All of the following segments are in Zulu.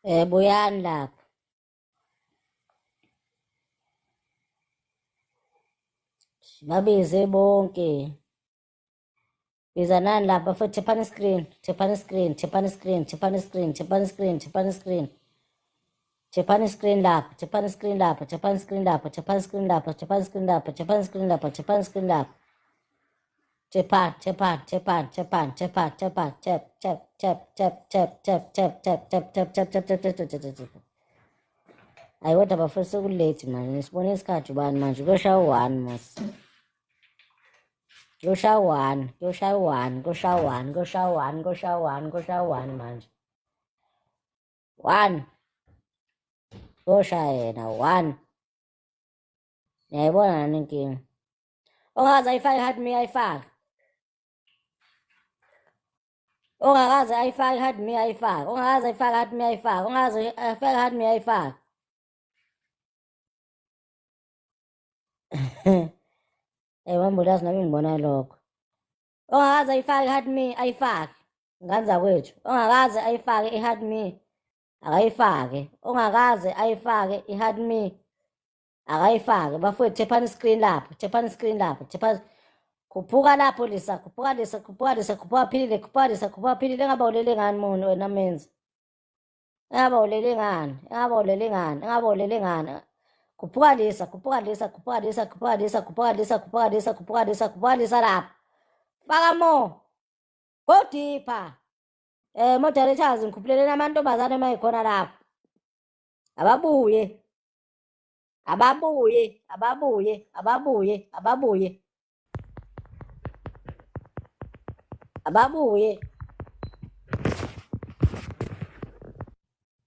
Buyani lapha. Babize bonke. Bizanani lapha futhi thephani screen, thephani screen, thephani screen, thephani screen, thephani screen, thephani screen. Thephani screen lapha, thephani screen lapha, thephani screen lapha, thephani screen lapha, thephani screen lapha, thephani screen lapha, thephani screen lapha. Thephani, thephani, thephani, thephani, thephani, thephani, tap, tap, tap, tap, tap, tap, tap, tap, tap, tap, tap, tap, tap, tap, tap, tap, tap. Hayi kodwa bafethu sekulate manje, nisibone isikhathi ubani manje, kuyoshaya u-1 mos. Kuyoshaya u-1, kuyoshaya u-1, kuyoshaya u-1, kuyoshaya u-1, kuyoshaya u-1, kuyoshaya u-1 manje. 1. Kuyoshaya yena 1. Niyayibona nani inkinga. Ongakaze ayifake i-heart me ayifake. Ongakaze ayifake i-heart me ayifake. Ongakaze ayifake i-heart me ayifake. Ongakaze ayifake i-heart me ayifake. Wambulazi nami ngibona lokho. Ongakaze ayifake i-heart me ayifake. Ngane zakwethu. Ongakaze ayifake i-heart me akayifake. Ongakaze ayifake i-heart me akayifake. Bafowethu thephani screen lapho, thephani screen lapho, thephani. Khuphuka lapho Lisa, khuphuka Lisa, khuphuka Lisa, khuphuka Philile, khuphuka Lisa, khuphuka Philile. Engaba ulele ngani muni wena menzi? Engaba ulele ngani? Engaba ulele ngani? Engaba ulele ngani? Khuphuka Lisa, khuphuka Lisa, khuphuka Lisa, khuphuka Lisa, khuphuka Lisa, khuphuka Lisa, khuphuka Lisa, khuphuka Lisa lapho. Faka mo. Go deeper. Moderators ngikhuphuleleni amantombazane mayikhona lapho. Ababuye. Ababuye, ababuye, ababuye, ababuye. Ababuye.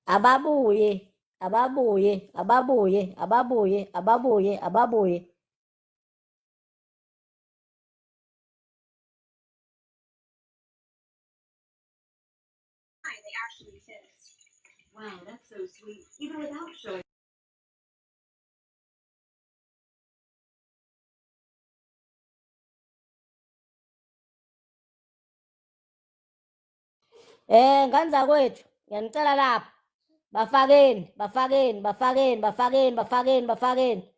Ababuye, ababuye, ababuye, ababuye, ababuye, ababuye. They actually fit. Wow, that's so sweet. Even without showing. Ngane zakwethu, ngiyanicela lapha. Bafakeni, bafakeni, bafakeni, bafakeni, bafakeni, bafakeni.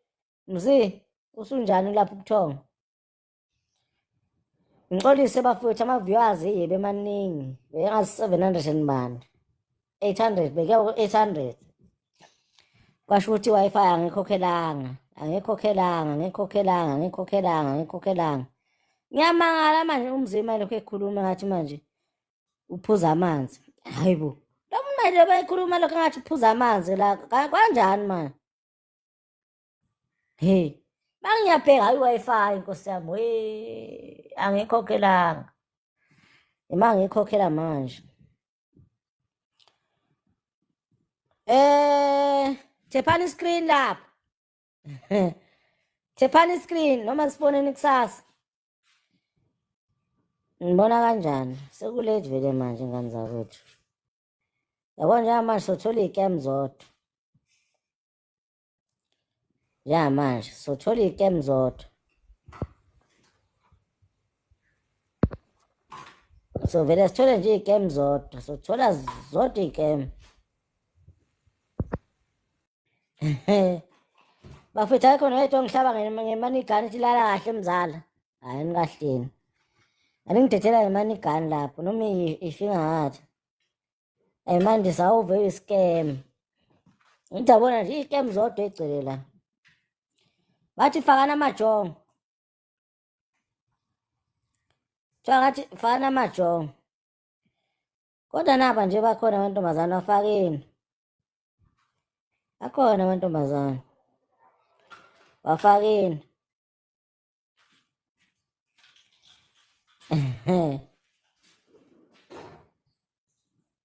Mzi, usunjani lapho ubuthongo? Ngixolise bafowethu, ama-viewers yebe maningi. Bengazi 700 and bani. 800, bekuya ku-800. Kwasho ukuthi i-Wi-Fi angikhokhelanga, angikhokhelanga, angikhokhelanga, angikhokhelanga, angikhokhelanga. Ngiyamangala manje umzimba lokhu ekhuluma ngathi manje uphuza amanzi. Hayibo. Lo muntu bayikhuluma lokho ngathi uphuza amanzi la kanjani manje? Hey, mangiyabheka i-Wi-Fi Nkosi yami, we angikhokhelanga. Ima ngikhokhela manje. Thephani screen lapha. Thephani screen noma siboneni kusasa. Ngibona kanjani? Sekulate vele manje ngane zakwethu. Yabo njengamanje sothola iy'kem zodwa. Njengamanje sothola iy'kem zodwa. So vele sithole nje iy'kem zodwa, sothola zodwa iy'kem. Bafethu ayikho noyedwa ongihlaba ngemanigani ithi lala kahle mzala. Hhayi nikahleni. Aningidedela ngemanigani lapho noma ifinga ngathi. Mandisa awuve i-scam. Ngithi yabona nje iy'kem zodwa egcwele la. Bathi fakana amajongo. Kuthiwa ngathi fakana amajongo. Kodwa naba nje bakhona amantombazane bafakeni. Akhona amantombazane. Bafakeni.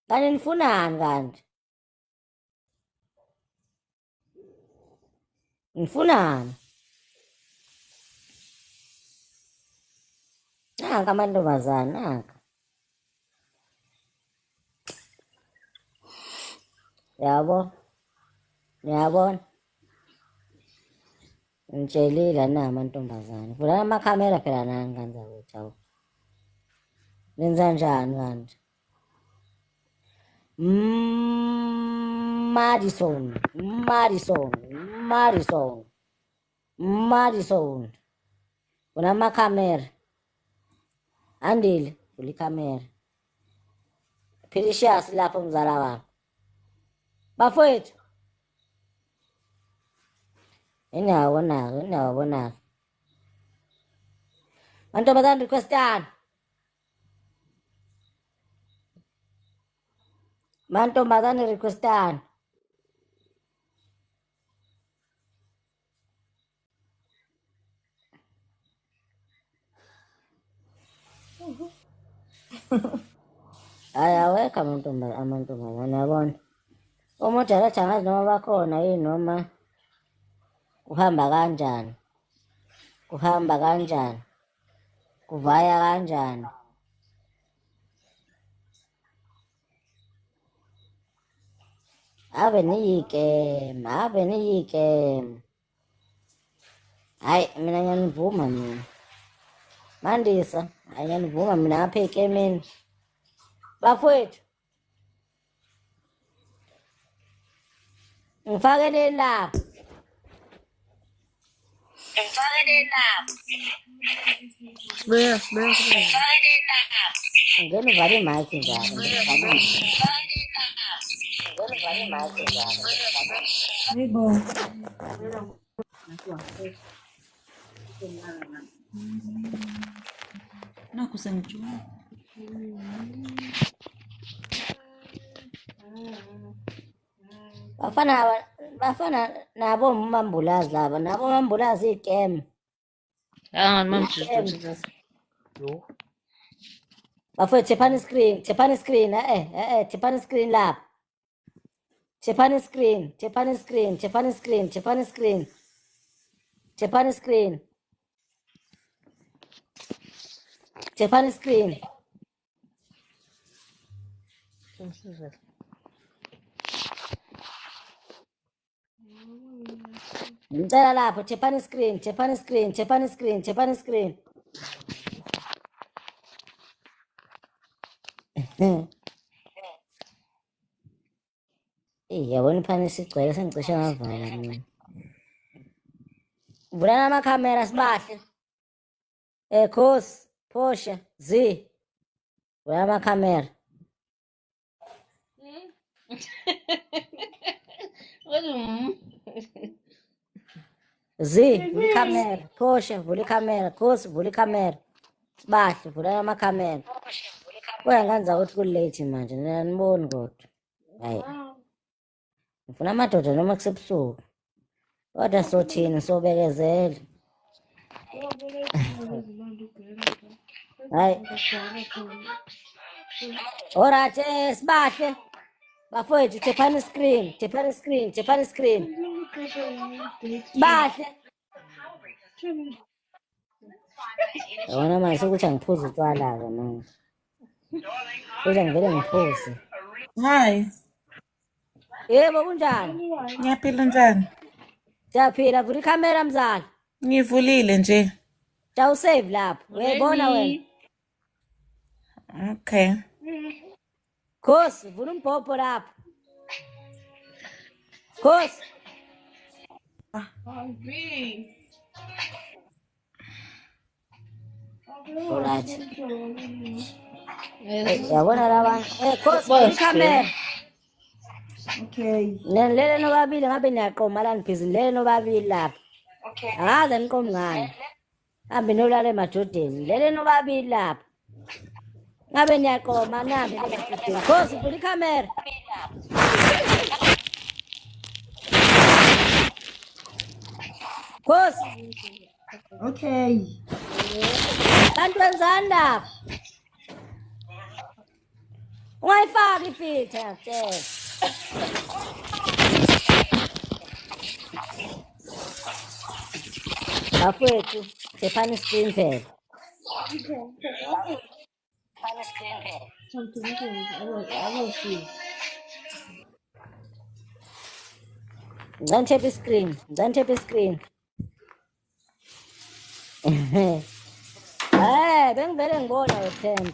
Kanti nifunani kanti? Nifunani? Nanka amantombazane nanka. Yabo? Niyabona? Ngitshelile na amantombazane. Vulani amakhamera phela nani ngane zakwethu awu. Nenza njani kanti? Madison, Madison, Madison, Madison. Unamakhamera. Andile, vula ikhamera. Precious lapho mzala wami. Bafowethu. Inawona, inawona. Mantombazane requestani. Mantombazane requestani. Hayi awekho amantombazane yabona. Umoderator angazi noma bakhona yini noma kuhamba kanjani. Kuhamba kanjani. Kuvaya kanjani. Ave niyikem, ave niyikem. Hayi mina ngiyanivuma mina. Mandisa, hayi ngiyanivuma mina apha ekemeni. Bafowethu. Ngifakeleni lapho. Ngifakeleni lapho. Sibuya, sibuya, sibuya. Ngena uvale imayikhi njalo. Ngena uvale imayikhi njalo. Hayibo. Nakhu sengijula. Bafana bafana nabo mambulazi laba, nabo mambulazi ikem. Ah, mamjiji. Yo. Bafowethu thephani screen, thephani screen, thephani screen lapha. Thephani screen, thephani screen, thephani screen, thephani screen. Thephani screen. Thephani screen. Ngicela lapho thephani screen, thephani screen, thephani screen, thephani screen. Eh, yabona iphani sigcwele sengicishe ngavala mina. Vulani amakhamera sibahle. Khosi, Phosha, Z. Vulani amakhamera. Z, vula ikhamera. Phosha, vula ikhamera. Khosi, vula ikhamera. Sibahle, vulani amakhamera. Kuyangenza ukuthi ku-late manje, nina aniboni kodwa. Hayi. Ngifuna amadoda noma kusebusuku. Kodwa sothini sobekezela. Hayi. Alright, sibahle. Bafowethu thephani screen, thephani screen, thephani screen. Sibahle. Yabona manje sekuthi angiphuze utshwala-ke manje. Kuze ngivele ngiphuze. Hi. Yebo kunjani? Ngiyaphila njani? Siyaphila, vula ikhamera mzala. Ngivulile nje. Sawusave lapho. Uyayibona wena? Okay. Khosi, vula umbhobho lapho. Khosi. Alright. Yabona labantu. Khosi, vula ikhamera. Okay. Nilele nobabili ngabe niyaqoma la nibhizi nilele nobabili lapha. Okay. Akaze niqomi ngani. Hambe nolala emadodeni. Nilele nobabili lapha. Ngabe niyaqoma nihambe emadodeni. Khosi, vula ikhamera. Khosi. Okay. Bantu wenzani lapha? Ungayifaki ifiltha ngiyakutshela. Bafowethu, thephani screen phela. Ngicela nithephe screen, ngicela nithephe screen. Bengivele ngibona wethemba.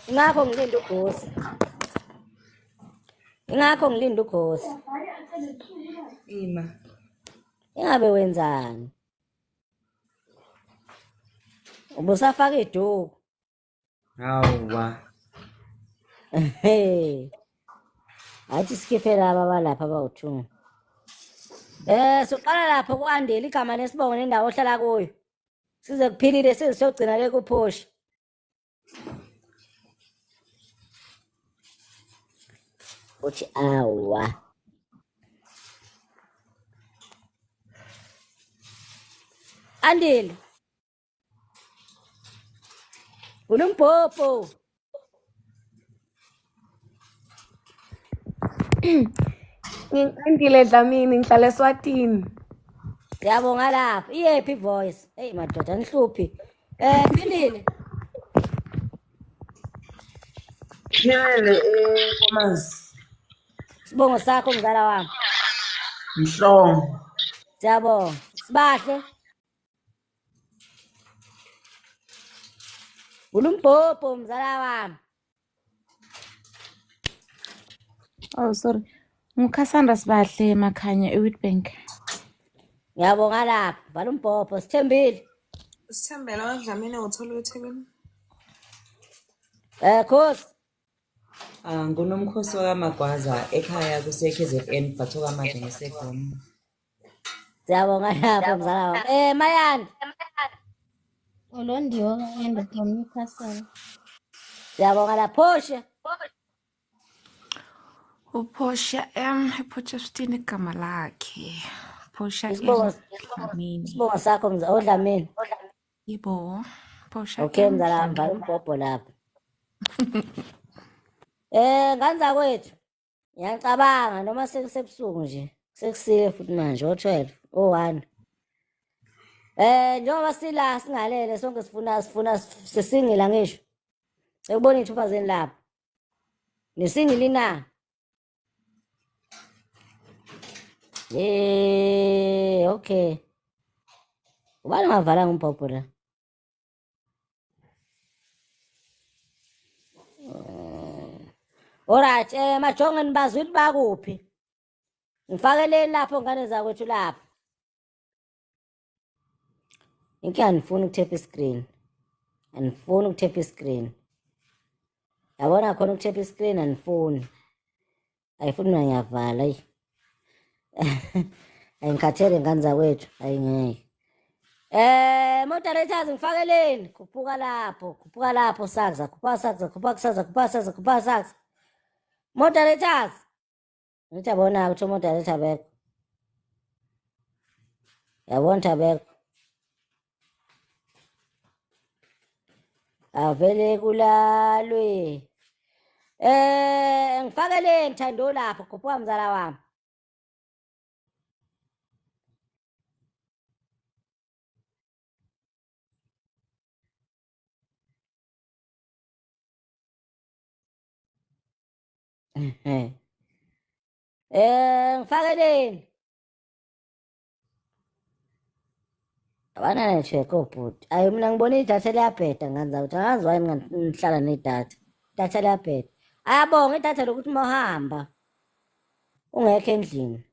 Ingakho ngilinde uGosi. Ingakho ngilinda uGhosi. Ima. Ingabe wenzani? Ubusafaka iduku. Hawa. Athi sikhiphe laba abalapha abawu-2. Soqala lapho ku-Andile igama nesibongo nendawo ohlala kuyo. Size kuphilile size siyogcina le kuphosha. Uthi awa. Andile. Unombhobho. Ngi-Andile Dlamini ngihlala eSwatini. Siyabonga lapho. Iyephi voice? Hey madoda nihluphi. Philile. Philile eNkomazi. Sibongo sakho mzala wami. Mhlongo. Siyabonga. Sibahle. Ulumbhobho mzala wami. Oh sorry. NguCassandra Sibahle Makhanya eWitbank. Ngiyabonga lapho. Vala umbhobho sithembile. Sithembela kaDlamini uthola eThekwini. Khosi. Ngunomkhosi wakaMagwaza ekhaya kuse KZN but okwamanje ngiseGoma. Siyabonga lapho mzala wami. Mayani. Ulondiwe kaEndo from Newcastle. Siyabonga lapho Phosha. UPhosha M ePotchefstroom igama lakhe. Phosha M Dlamini. Isibongo sakho mzala oDlamini. Yebo. Phosha Okay M mzala wami vala Dlamini. umbhobho lapho. Nganza kwethu. Ngiyacabanga noma sekusebusuku nje. Sekusile futhi manje o12 o1. Njengoba sila singalele sonke sifuna sisingila ngisho. Sekubona ithupha zeni lapha. Nisingili na? Okay. Ubani ungavala ngumbhobho la? Alright, majonge nibazwile bakuphi? Ngifakeleni lapho ngane zakwethu lapho. Inkinga anifuni ukuthepha iscreen. Anifuni ukuthepha iscreen. Yabona khona ukuthepha iscreen anifuni. Ayifuni mina ngiyavala ayi. Ayingikhathele ngane zakwethu, ayingeke. Moderators ngifakeleni. Khuphuka lapho, khuphuka lapho sakza, khuphuka sakza, khuphuka sakza, khuphuka sakza, khuphuka sakza. Moderators. Ngithi yabona ukuthi moderator bekho. Yabona ukuthi abekho. Avele kulalwe. Ngifakeleni Thando lapho, khuphuka mzala wami. Ngifakeleni. Abana network obhuti. Ayi mina ngibona idatha liyabheda nganza ukuthi angazi why ngihlala nedatha. Idatha liyabheda. Ayabonga idatha lokuthi uma uhamba ungekho endlini.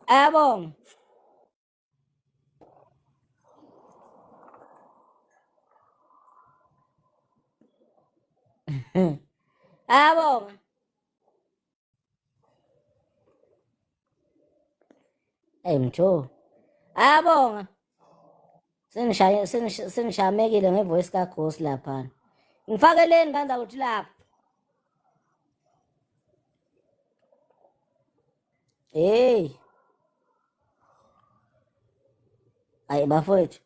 Ayabonga. Ayabonga. Hey mtho. Ayabonga. Sengishamekile ngevoice kaGhosi lapha. Ngifakeleni kanza ukuthi lapha. Hey. Ayi bafowethu.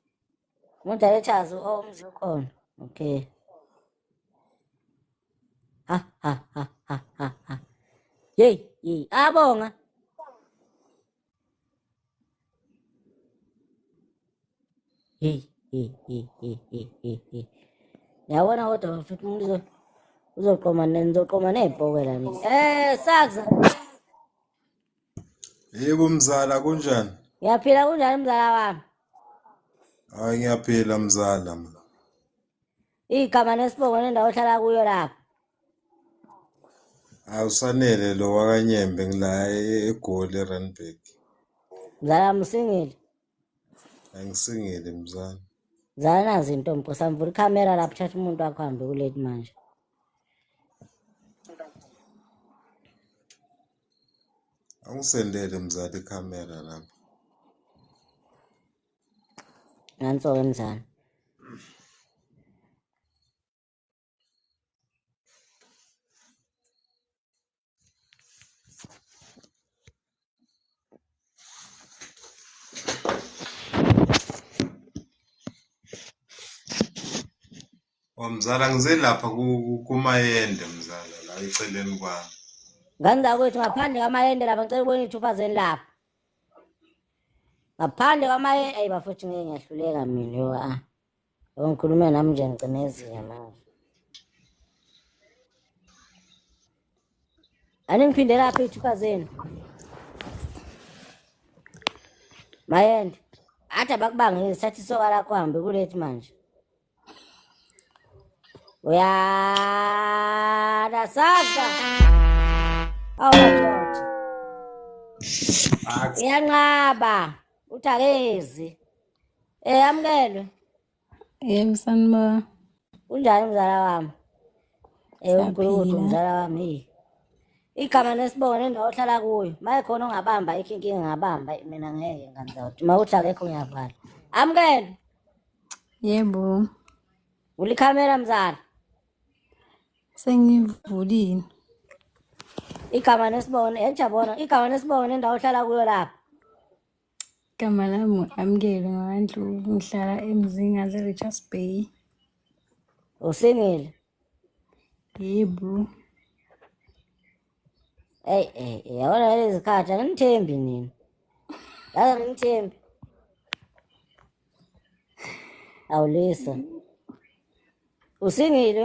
Moderators umzi ukhona. Okay. Ha ha ha ha ha ha. Hey, hey, ayabonga. Hey, hey, hey, hey, hey, hey, hey. Yabona kodwa futhi umuntu uzoqoma nizoqoma nebhokela nini. Sakza. Yebo mzala kunjani? Ngiyaphila kunjani mzala wami? Hayi ngiyaphila mzala mina. Igama nesibongo nendawo ohlala kuyo lapha. Awusanele lo wakanyembe ngila eGoli eRandburg. Mzala wami usingile. Angisingile mzala. Mzala nazi intombi Nkosi yami, vula ikhamera lapho thatha umuntu wakho hambe kulate manje. Angisendele mzala ikhamera lapho. Nanso-ke mzala. Oh mzala ngize lapha kumayende mzala la eceleni kwami. Ngane zakwethu ngaphandle kwamayende lapha ngicela ukubona iy'thupha zenu lapha. Ngaphandle kwamayende, ayi bafowethu ngeke ngiyahluleka mina yo ah. Yabo ngikhulume nami nje ngicimezile manje. Aningiphinde lapha iy'thupha zenu. Mayende, athi abakubangezi thatha isoka lakho hambe kulethi manje. Uyala sasa. Awu madoda. Uyanqaba. Uthi akezi. Amukelwe. Yebo, sanibona. Kunjani mzala wami? Umkhulu Siyaphila. mzala wami hey. Igama nesibongo nendawo ohlala kuyo. Maye khona ongabamba ikho inkinga ngabamba mina ngeke ngane zakwethu. Uma uthi akekho ngiyavala. Amukelwe. Yebo, Vula ikhamera mzala. sengivulile. Igama nesibongo ejabona igama nesibongo nendawo ohlala kuyo lapha. Igama lami u-Amukele ngakwaNdlovu, ngihlala eMzingazi e-Richards Bay. Usingile. Yebo. Ey ey yabona lezi khathi angithembi nina. Yazi angithembi. Awulisa. Usingile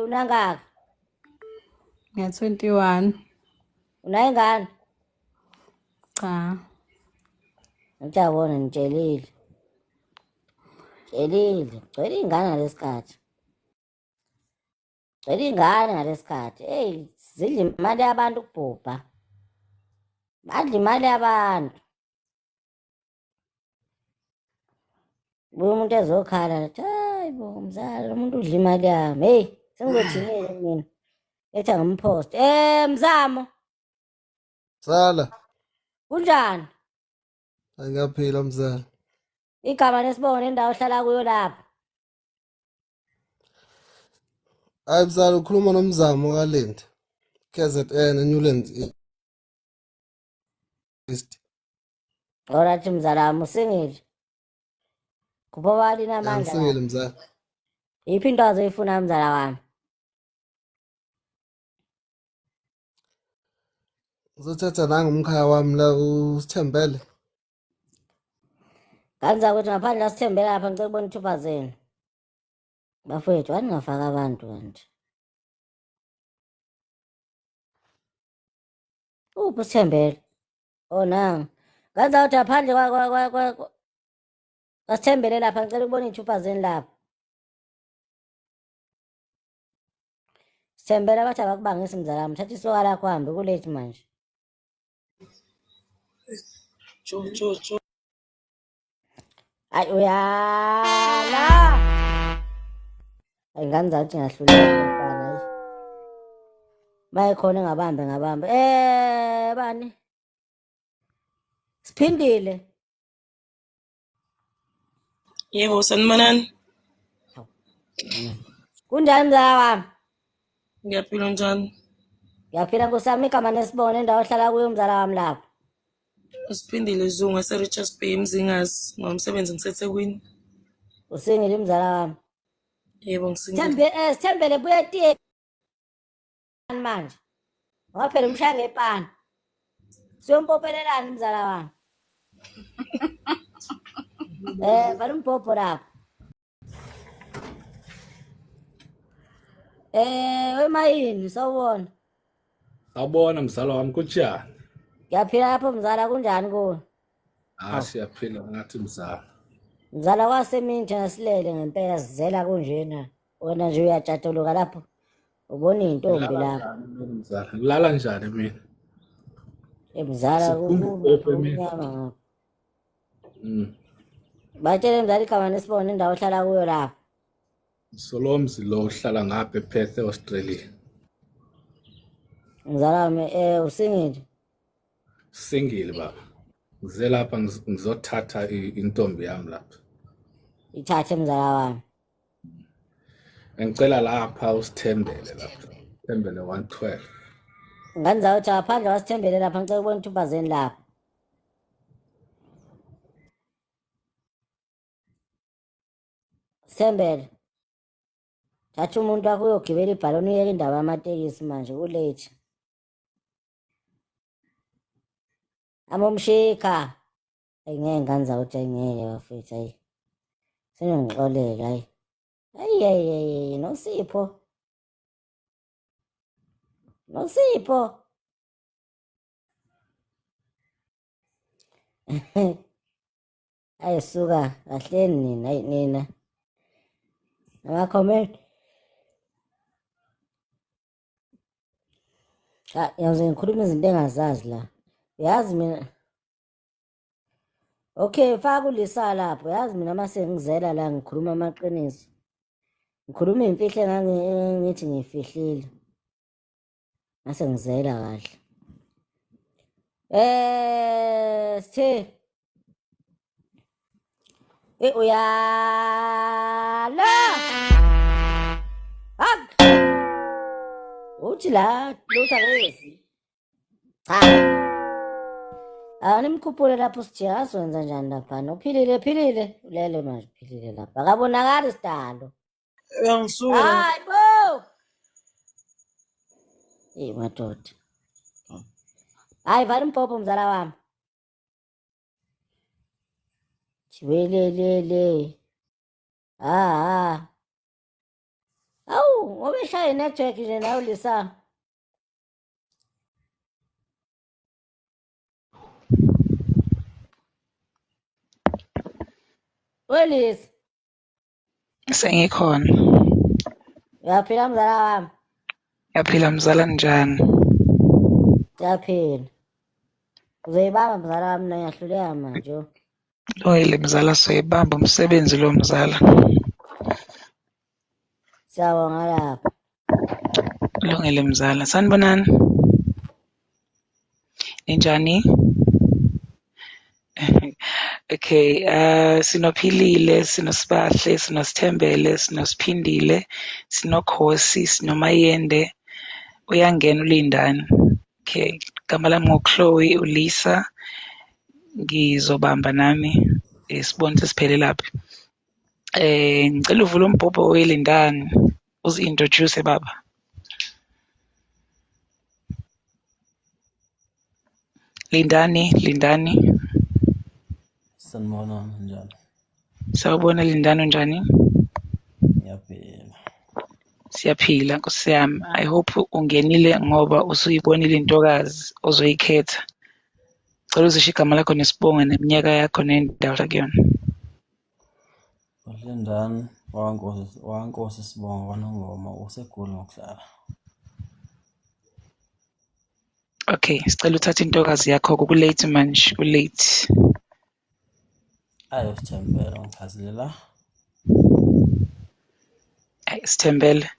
unangaka? Ngiya-21. Unayo ingane? Cha. Ngiyabona ngitshelile. Tshelile, gcwele ingane ngalesikhathi. Gcwele ingane ngalesikhathi. Ey, zidla imali yabantu ukubhubha. Badla imali yabantu. Buye umuntu ezokhala athi hayi bo mzala lo muntu udla imali yami. Hey, sengizothini mina? Ethi angimpost. Mzamo, Mzala, kunjani? angiyaphila mzala. Igama nesibongo nendawo ohlala kuyo lapha. Hayi mzala, ukhuluma nomzamo kaLindi. KZN Newlands East. Alright mzala wami usingile. Kupho bali namandla Angisingile lapha. mzala. Yiphi into azoyifuna mzala wami? Ngizothatha nangumkhaya wami la usithembele. Ngane zakwethu ngaphandle asithembele lapha ngicela ukubona ithupha zenu. Bafowethu waningafaka abantu kanti. Uphi usithembele? Oh nanga. Ngane zakwethu ngaphandle kwa asithembele lapha ngicela ukubona iy'thupha zenu lapha. Sithembele bathi abakubangisi mzala wami. Thatha isoka lakho hambe kulate manje. Cho cho cho. Ayi uyala. Ayi ngane zakuthi ngiyahluleka mfana ayi. Maye khona engabambe ngabambe. Bani? Siphindile. Yebo, sanibonani. Kunjani mzala wami? Ngiyaphila njani? Ngiyaphila Nkosi yami igama nesibongo nendawo ohlala kuyo mzala wami lapha. Usiphindile Zungu wase-Richards Bay eMzingazi ngomsebenzi ngiseThekwini. Usingile mzala wami. Yebo, ngisingile. Sithembe sithembele buya etiyeni manje. Ngoba phela umshaya ngepani. Siyompopelelani mzala wami. Vala umbhobho lapha. Wemayini sawubona. Sawubona mzala wami kunjani? Ngiyaphila lapho mzala kunjani kuwe? Ah siyaphila ngathi mzala. Mzala wasemini thina silele ngempela sizela kunjena. Wena nje uyajatuluka lapho. Ubona iy'ntombi Ngilala lapha. njani mina mzala? Ngilala njani mina? Emzala Siphuma itofu emini. kumnyama ngapha. Mm. Batshele mzala igama nesibongo indawo ohlala kuyo lapha. Solomzi lo uhlala ngapha ePerth eAustralia. Mzala wami usingile. Singile baba. Ngize lapha ngizothatha intombi yami lapha. Ithathe mzala wami. Ngicela lapha usithembele lapha. Thembele 112. Ngane zawuthi ngaphandle wasithembele lapha ngicela ukubona intombazeni lapha. Sithembele. Thatha umuntu wakho uyogibela ibhaloni uyeke indaba yamatekisi manje kulate. Amomshika. Ayi ngeke ngane zawuthi ayi ngeke bafethu ayi. Seningixolela ayi. Ayi ayi ayi Nosipho. Nosipho. Ayi suka kahleni nina ayi nina. Nama comment. Cha yaze ngikhuluma izinto engazazi la. Uyazi mina. Okay, faka ulisa lapho. Yazi mina mase ngizela la ngikhuluma amaqiniso. Ngikhuluma imfihlo engangithi ngiyifihlile. Mase ngizela kahle. Sithe. Uyala. Hak. Uthi la lutho akezi. Cha. Animkhuphule lapho sithe azwenza njani lapha? Uphilile philile. Ulele manje philile lapha. Akabonakali sidalo. Uyangisuka. Hayi bo. Eh madoda. Hayi vala umbhobho mzala wami. Jiwelelele. Ah. Awu, ngoba eshaya network nje nawe lisa. Welisa, Sengikhona. uyaphila mzala wami. Yaphila mzala njani? Uyaphila. Uzoyibamba mzala wami mina ngiyahluleka manje. Yo. Lungile mzala soyibamba umsebenzi lo mzala. Siyabonga lapho. Lungile mzala. Sanibonani. Ninjani? Okay, sinophilile, sinosibahle, sinosithembele, sinosiphindile, sinokhosi, sinomayende. Uyangena ulindani. Okay, igama lami nguChloe uLisa. Ngizobamba nami sibone ukuthi siphelelaphi. Ngicela uvule umbhobho welindani uzi-introduce baba. Lindani, Lindani. Sanibonani njani? Sawubona Lindani unjani? Ngiyaphila. Siyaphila Nkosi yami. I hope ungenile ngoba usuyibonile intokazi ozoyikhetha. Cela uzisho igama lakho nesibongo neminyaka yakho nendawo ohlala kuyona. ULindani waNkosi Sibongo kwaNongoma useGoli ngokuhlala. Okay, sicela uthathe intokazi yakho ku-late manje, ku-late. Ayo Sithembele ngichazile la. Ayi Sithembele,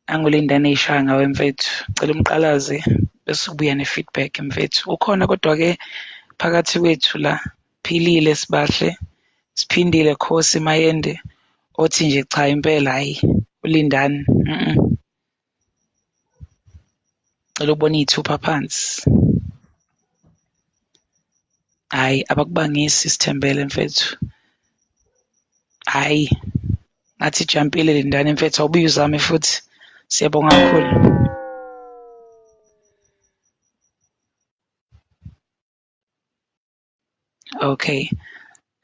angulindane eyishaya ngawe mfethu. Cela umqalaze bese ubuya ne-feedback mfethu. Ukhona kodwa-ke phakathi kwethu la, Philile Sibahle, Siphindile Khosi Mayende, othi nje cha impela hhayi uLindani. Cela ukubona iy'thupha phansi. Hhayi abakubangisi Sithembele mfethu. Hhayi ngathi ijampile Lindani mfethu, awubuye uzame futhi. Siyabonga kakhulu. Okay.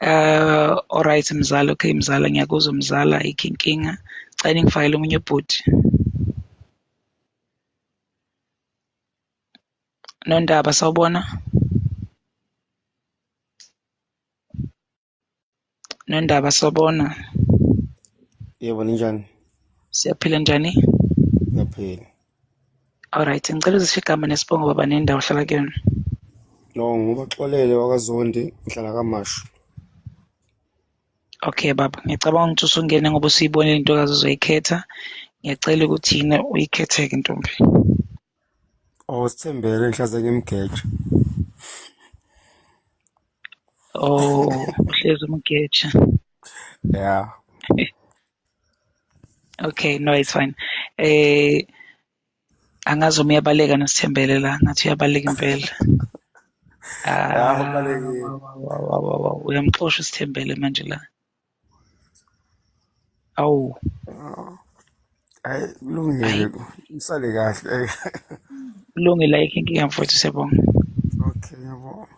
Alright mzala, okay mzala, ngiyakuzwa mzala, ayikho inkinga. Cela ningifakele omunye ubhuti. Nondaba sawubona. Nondaba sawubona. Yebo, ninjani? Siyaphila njani? Ngiyaphila. Alright, ngicela uzisho igama nesibongo baba nendawo ohlala kuyona. No, ngubaxolele wakaZondi, ngihlala KwaMashu. Okay baba, ngiyacabanga ukuthi usungene ngoba usuyibonile intokazi ozoyikhetha. Ngiyacela ukuthi yini uyikhetheke ntombi. Oh, Sithembele ngihlaze ngimgeja. Oh, uhlezi umgeja. Yeah. Okay, no it's fine. Eh angazi uma uyabaleka noSithembele la, ngathi uyabaleka impela. Yeah, Ah, ubalekile. wow. Uyamxosha uSithembele manje la. Awu, Hayi, hayi kulungile. Usale kahle. kulungile ayikho inkinga mfowethu siyabonga. Okay, ngiyabonga.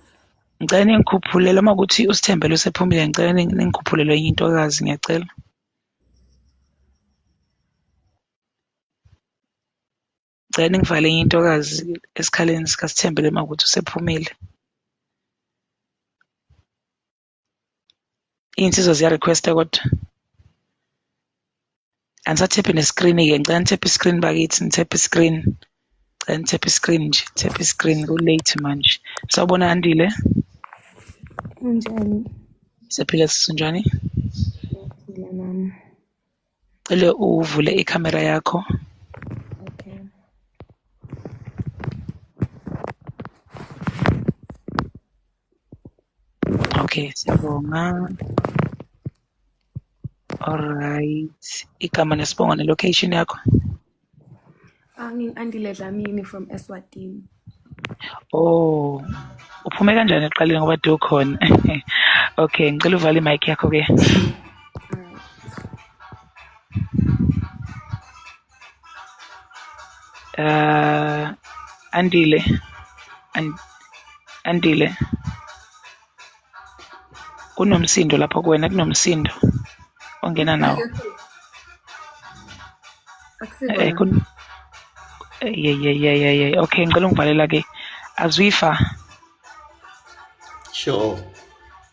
Ngicela ningikhuphulele uma kuthi uSithembele usephumile, ngicela ningikhuphulele enye intokazi, ngiyacela. Ngicela ningifakele enye intokazi esikhaleni sikaSithembele uma kuthi usephumile. Iy'nsizwa ziya-request-a kodwa. Anisathephi ne-screen-ke, ngicela nithephe i-screen bakithi, nithephe i-screen. Ngicela nithephe i-screen nje, thephe i-screen ku-late manje. Sawubona Andile, Unjani? siyaphila sisi unjani? Ngiyaphila nami. Cela uvule ikhamera yakho. Okay. Okay, siyabonga. Alright. Igama nesibongo ne-location yakho. Ngingu-Andile Dlamini from Eswatini. Oh, uphume kanjani ekuqaleni ngoba kade ukhona? Okay, ngicela uvale imic yakho ke. Alright. Andile, Andile, kunomsindo lapho kuwena, kunomsindo ongena nawo. Akusiko Eh la. kun ye ye ye ye ye. Okay, ngicela ungivalela ke. Azwifa, Sure.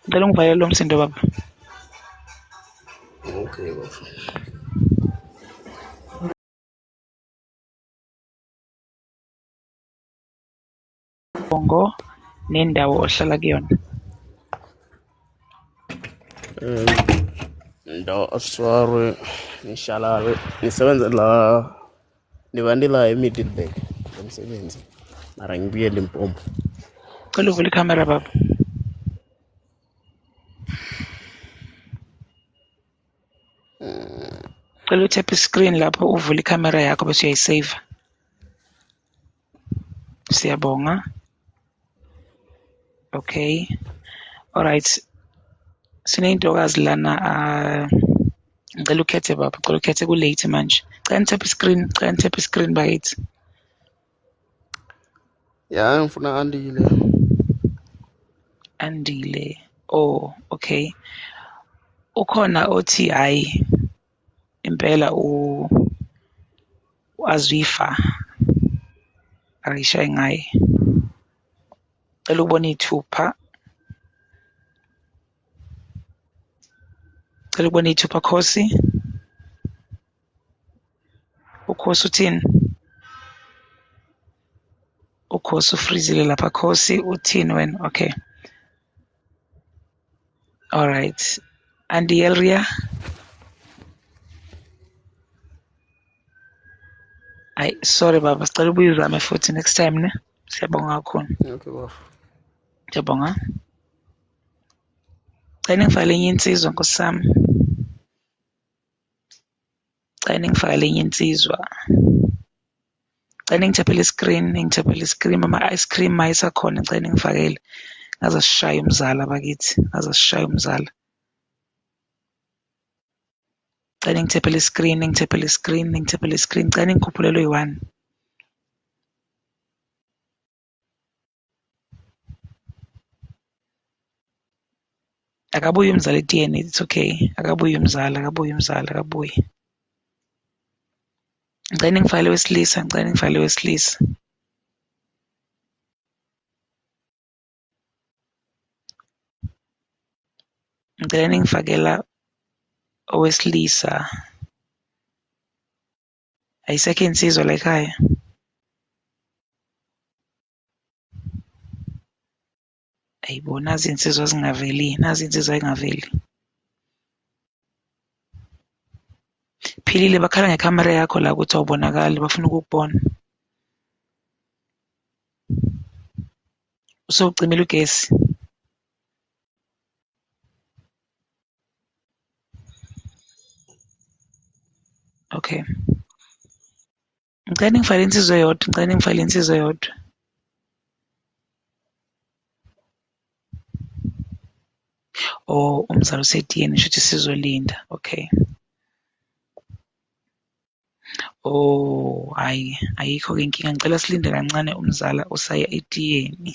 ngicela ungivalele lo msindo baba. Okay, bafo. Bongo nendawo ohlala kuyona. Ndo sorry, ngihlala ngisebenza la niba la eMiddelburg ngomsebenzi. Mara ngibuye Limpopo. Cela uvule ikhamera baba. Cela uthephe i-screen lapho uvule ikhamera yakho bese uyayisave. Siyabonga. Okay. Alright. Sineyintokazi lana ngicela ukhethe baba, ngicela ukhethe ku-late manje. Cela nithephe i-screen, cela nithephe i-screen bakithi. Ya ngifuna Andile. Andile. Oh, okay. Ukhona othi hayi impela u-Azwifa akayishaye ngaye. Cela ukubona iy'thupha. Cela ukubona iy'thupha Khosi. Ukhosi uthini? Ukhosi ufrizile lapha Khosi uthini wena? Okay. Alright. Andielria. Ayi sorry baba, sicela ubuye uzame futhi next time ne. Siyabonga kakhulu. Okay, bafo. Siyabonga. Cela ningifakele enye insizwa Nkosi yami. Cela ningifakele enye insizwa. Cela ningithaphele i-screen, ningithaphele i-screen, ama-ice cream mayisakhona ngicela ningifakele. Ngaze sishaya umzala bakithi, ngaze sishaya umzala. Cela ningithaphele i-screen, ningithaphele i-screen, ningithaphele i-screen. Cela ningikhuphulele oyi-one. Akabuye umzala etiyeni, it's okay. Akabuye umzala, akabuye umzala, akabuye. Ngicela ningifakele owesilisa, ngicela ningifakele owesilisa. Ngicela ningifakela owesilisa. Ayisekho insizwa la ekhaya. Ayibo, nazi iy'nsizwa zingaveli, nazi iy'nsizwa y'ngaveli. Philile, bakhala ngekhamera yakho la ukuthi awubonakali, bafuna ukukubona. Usewucimile ugesi? Okay. Ngicela ningifakele insizwa eyodwa, ngicela ningifakele insizwa eyodwa. Oh, umzali usetiyeni shuthi sizolinda. Okay. Oh, hhayi, ayikho-ke inkinga. Ngicela silinde kancane umzala usaya etiyeni.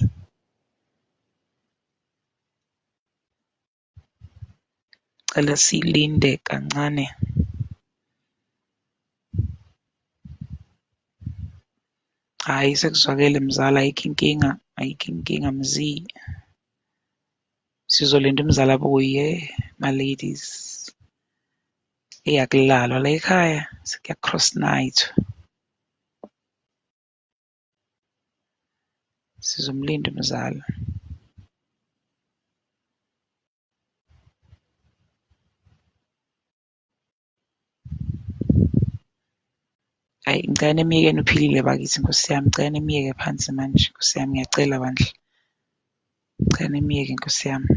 Cela silinde kancane. Hhayi, sekuzwakele mzala, ayikho inkinga, ayikho inkinga mzi. Sizolinda umzala abuye, my ladies. Eyakulalwa la ekhaya, sekuya-cross night. Sizomlinda umzala. Hhayi, ngicela nimyekeni uphilile bakithi Nkosi yami, ngicela nimyeke phansi manje Nkosi yami, ngiyacela bandla. Ngicela nimyeke Nkosi yami.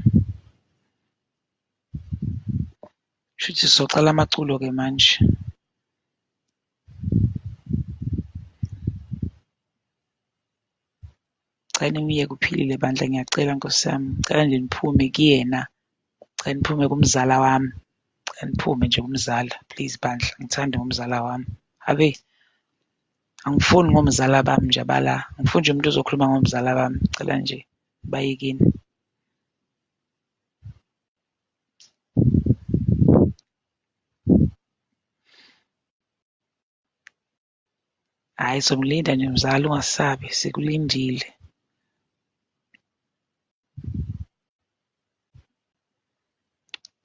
Shuthi sizoqala amaculo-ke manje. Ngicela nimyeke uphilile bandla, ngiyacela Nkosi yami. Ngicela nje niphume kuyena. Ngicela niphume kumzala wami. Ngicela niphume nje kumzala, please bandla. Ngithanda ngomzala wami. Habe, angifuni ngomzala bami nje abala. Angifuni nje umuntu ozokhuluma ngomzala bami. Ngicela nje bayekeni. Hhayi, somlinda nje mzala, ungasabi, sikulindile.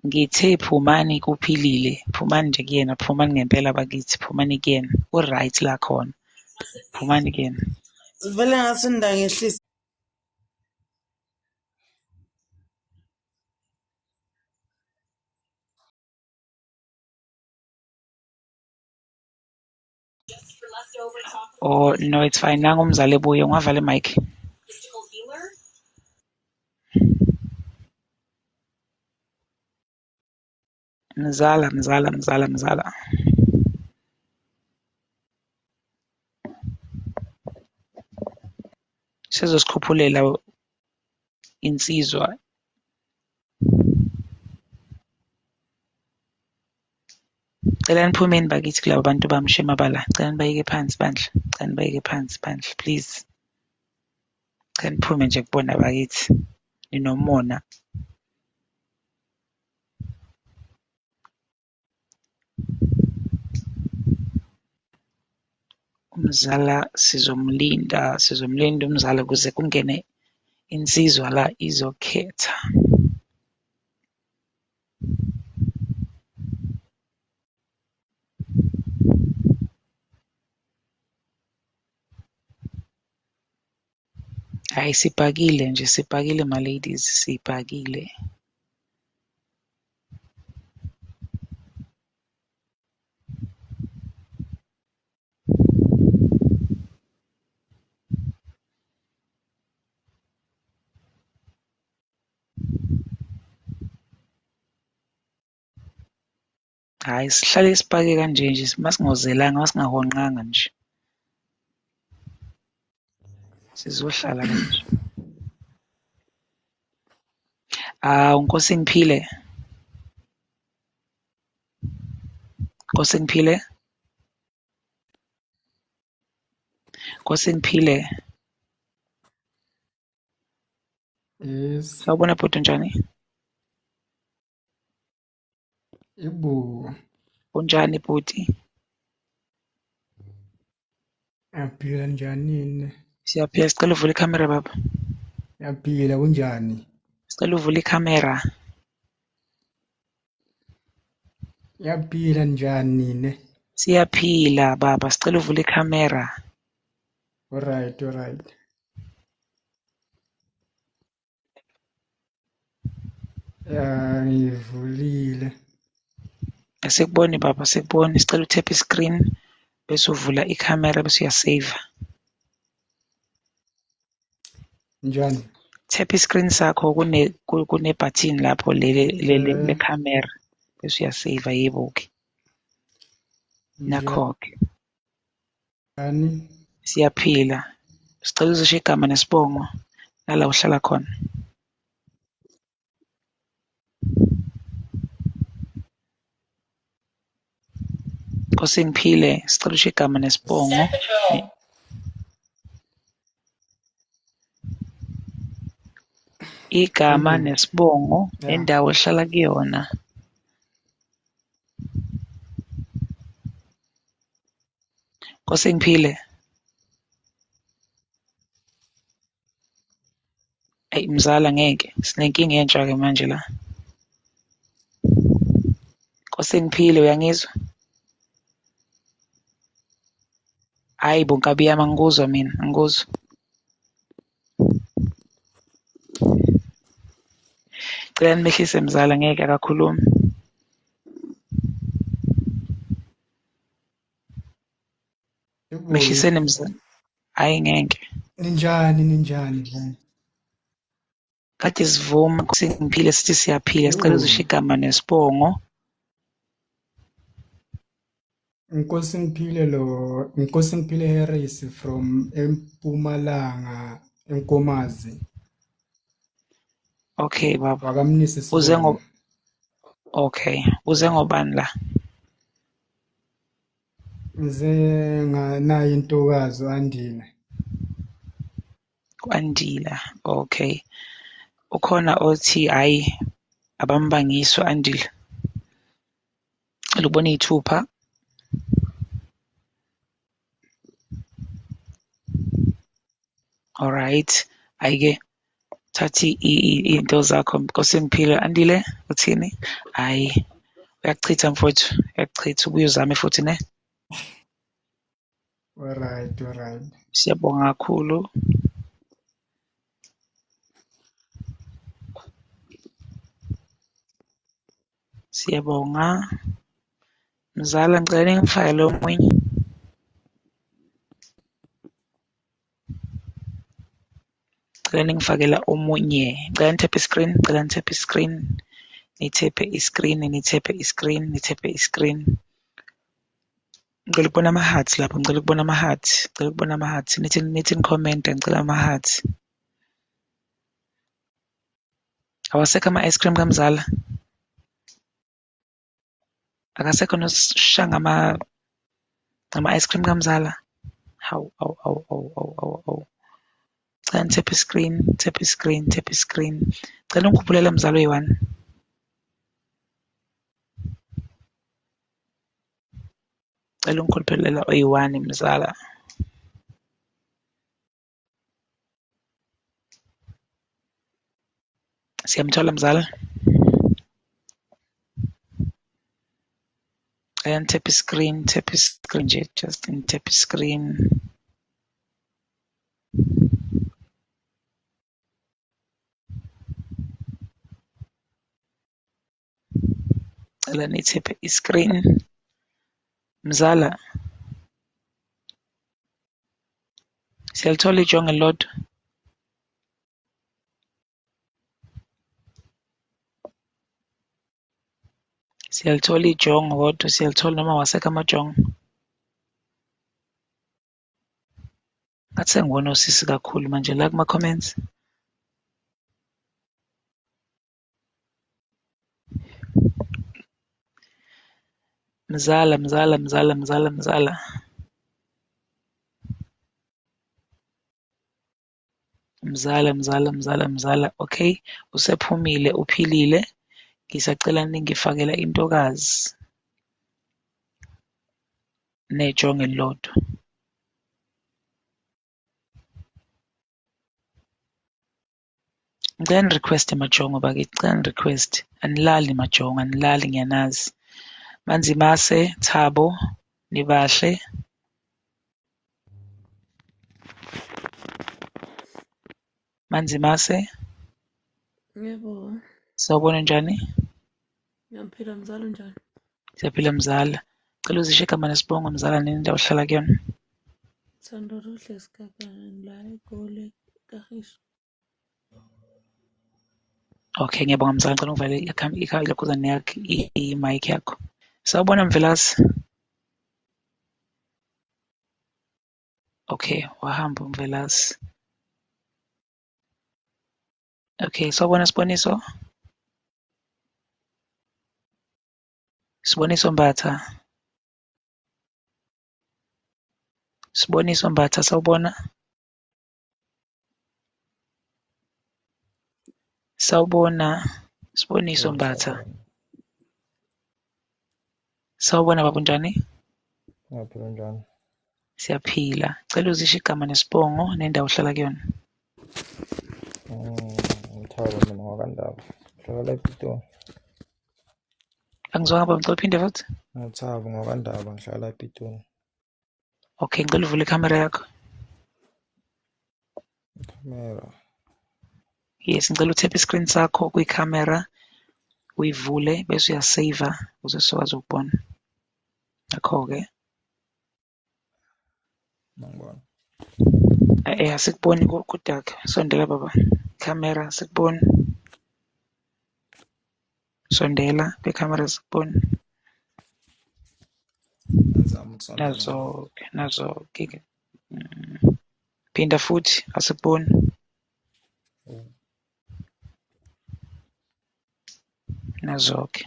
Ngithe phumani kuphilile, phumani nje kuyena, phumani ngempela bakithi, phumani kuyena. U-right la khona, phumani kuyena. Vele ngasinda ngehlisa. Oh no, it's fine. Nangu umzali ebuye, ungavala i-mic. Mzala, mzala, mzala, mzala. Sezosikhuphulela insizwa. Cela niphumeni bakithi kulaba bantu bamshe mabala. Cela nibayeke phansi bandla. Cela nibayeke phansi bandla, please. Cela niphume nje kubona bakithi. Ninomona. Umzala sizomlinda, sizomlinda umzala ukuze kungene insizwa la izokhetha. Hhayi sibhakile nje, sibhakile ma ladies, sibhakile. Hhayi sihlale sipake kanje nje masingozelanga masingahonqanga nje. Sizohlala kanje. Awu Nkosi ngiphile. Nkosi ngiphile. Nkosi ngiphile. Yes. Sawubona bhuti unjani? Ibu. Unjani bhuti? Ngiyaphila njani? Siyaphila, sicela uvule ikhamera baba. Ngiyaphila kunjani? Sicela uvule ikhamera. Ngiyaphila njani ne? Siyaphila baba, sicela uvule ikhamera. Alright, alright. Ya ngivulile. Asikuboni baba, asikuboni. Sicela uthephe i-screen bese uvula ikhamera bese uyasave. Njani? Thepha i-screen sakho kune button lapho leli Eh, lekhamera bese uyasave yebo-ke. Nakho-ke. Njani? Siyaphila. Sicela uzisho igama nesibongo nala uhlala khona. Nkosingiphile, sicela usho igama nesibongo. Igama Yebo. nesibongo Ya. nendawo ohlala kuyona. Nkosingiphile. Eyi mzala ngeke, sinenkinga entsha-ke manje la. Nkosingiphile uyangizwa? Hhayi bo nkabi yami angikuzwa mina, angikuzwa. Cela nimehlise mzala ngeke akakhulumi. Yebo. Mehliseni mzala. Hhayi ngeke. Ninjani ninjani njani? Kade sivuma Nkosingiphile sithi siyaphila, sicela uzisho Yebo. igama nesibongo. Nkosingiphile lo Nkosingiphile Harris from eMpumalanga eNkomazi Okay baba. wakamnisi Uze ngo sibongo. okay, uze Ya. ngobani la? Ngize nayo intokazi u-Andile. Kwandila. Okay. Ukhona othi hhayi abambangiswa Andile. Cela ubone iy'thupha. Alright. Hhayi-ke thatha iy'nto zakho Nkosingiphile. Andile uthini? Hhayi uyakuchitha mfowethu, uyakuchitha ubuye uzame futhi ne. Alright, alright. Siyabonga kakhulu. Siyabonga. Mzala ngicela ningifakele omunye. Ngicela ningifakela omunye. Ngicela nithephe i-screen, ngicela nithephe i-screen. Nithephe i-screen, nithephe i-screen, nithephe i-screen. Ngicela ukubona ama-hearts lapho, ngicela ukubona ama-hearts, ngicela ukubona ama-hearts. Nithi nithi ni-comment ngicela ama-hearts. Awasekho ama-ice cream kamzala. Akasekho nosisha ngama ice cream kamzala. Hawu, awu, awu, awu, awu, awu, awu. Cela nithephe i-screen, thephe i-screen, thephe i-screen. Cela ungikhuphulele mzala oyi-one. Cela ungikhuphulela oyi-one mzala. Siyamthola mzala. Cela nithephe i-screen, thephe i-screen nje, just nithephe i-screen. Cela nithephe i-screen. Mzala. Siyalithola ijongo elilodwa. Siyalithola ijongo kodwa siyalithola noma awasekho amajongo. Ngathi sengibona osisi kakhulu manje la kuma-comments. Mzala, mzala, mzala, mzala, mzala. Mzala, mzala, mzala, mzala. Okay, usephumile, uphilile. Ngisacela ningifakela intokazi nejongo elilodwa. Ngicela ni-request majongo bakithi, ngicela ni-request. Anilali majongo, anilali ngiyanazi. Manzimase, Thabo, nibahle. Manzimase, Yebo. Sawubona njani? Ngiyaphila mzala, unjani? Siyaphila mzala. Cela uzisho igama nesibongo mzala nendawo ohlala kuyona. Thando Ruhle Sikhakhane la eGoli eKagiso. Okay, ngiyabonga mzala, ngicela ungivale ilokhuzane yakho, i-mic yakho. Sawubona Mvelase. Okay, wahamba uMvelase. Okay, sawubona Siboniso. Siboniso Mbatha. Siboniso Mbatha, sawubona. Sawubona Siboniso Yebo, Mbatha. sawubona. Sawubona baba, unjani? Ngiyaphila njani? Siyaphila. Cela uzisho igama nesibongo nendawo ohlala kuyona. Ngithaba mina ngwakandaba. Ngihlala la ePitoli. Angizwanga baba, ngicela uphinde futhi. Ngithaba ngwakandaba ngihlala la ePitoli. Okay, ngicela uvule ikhamera yakho. Ikhamera. Yes, ngicela uthephe iscreen sakho kwikhamera uyivule bese uyasave ukuze sizokwazi ukubona. Nakho-ke. Ngibona. Asikuboni ku-dark. Sondela baba. Ikhamera asikuboni. Sondela kwikhamera sikuboni. Ngizama ukusondela. Nazo-ke, nazo-ke. Phinda futhi asikuboni. Oh. Nazo-ke.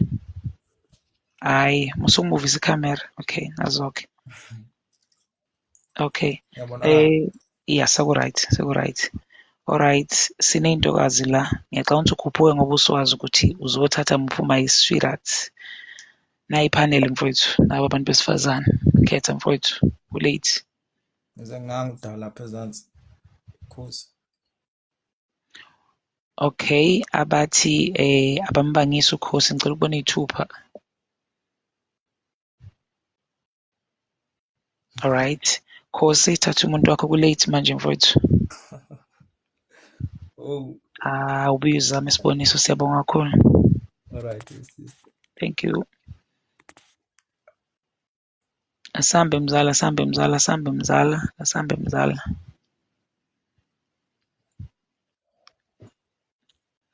Hhayi, musukumuvisa ikhamera. Okay, nazo-ke. Okay. Ngiyabonakala. Yeah, seku-right, seku-right. Alright, siney'ntokazi la. Ngiyacabanga ukuthi ukhuphuke ngoba usuwazi ukuthi uzothatha muphi uma yi-sweetheart. Nayi iphaneli mfowethu, nabo abantu besifazane. Khetha mfowethu, ku-late. Ngize ngangidala lapha ezansi. Khosi. Okay, abathi abambangisi ukhosi, ngicela ukubona iy'thupha. Alright. Khosi, thatha umuntu wakho ku-late manje mfowethu. Oh, Ah, ubuye uzame isiboniso, siyabonga kakhulu. alright, sister. Thank you. Asambe mzala, asambe mzala, asambe mzala, asambe mzala.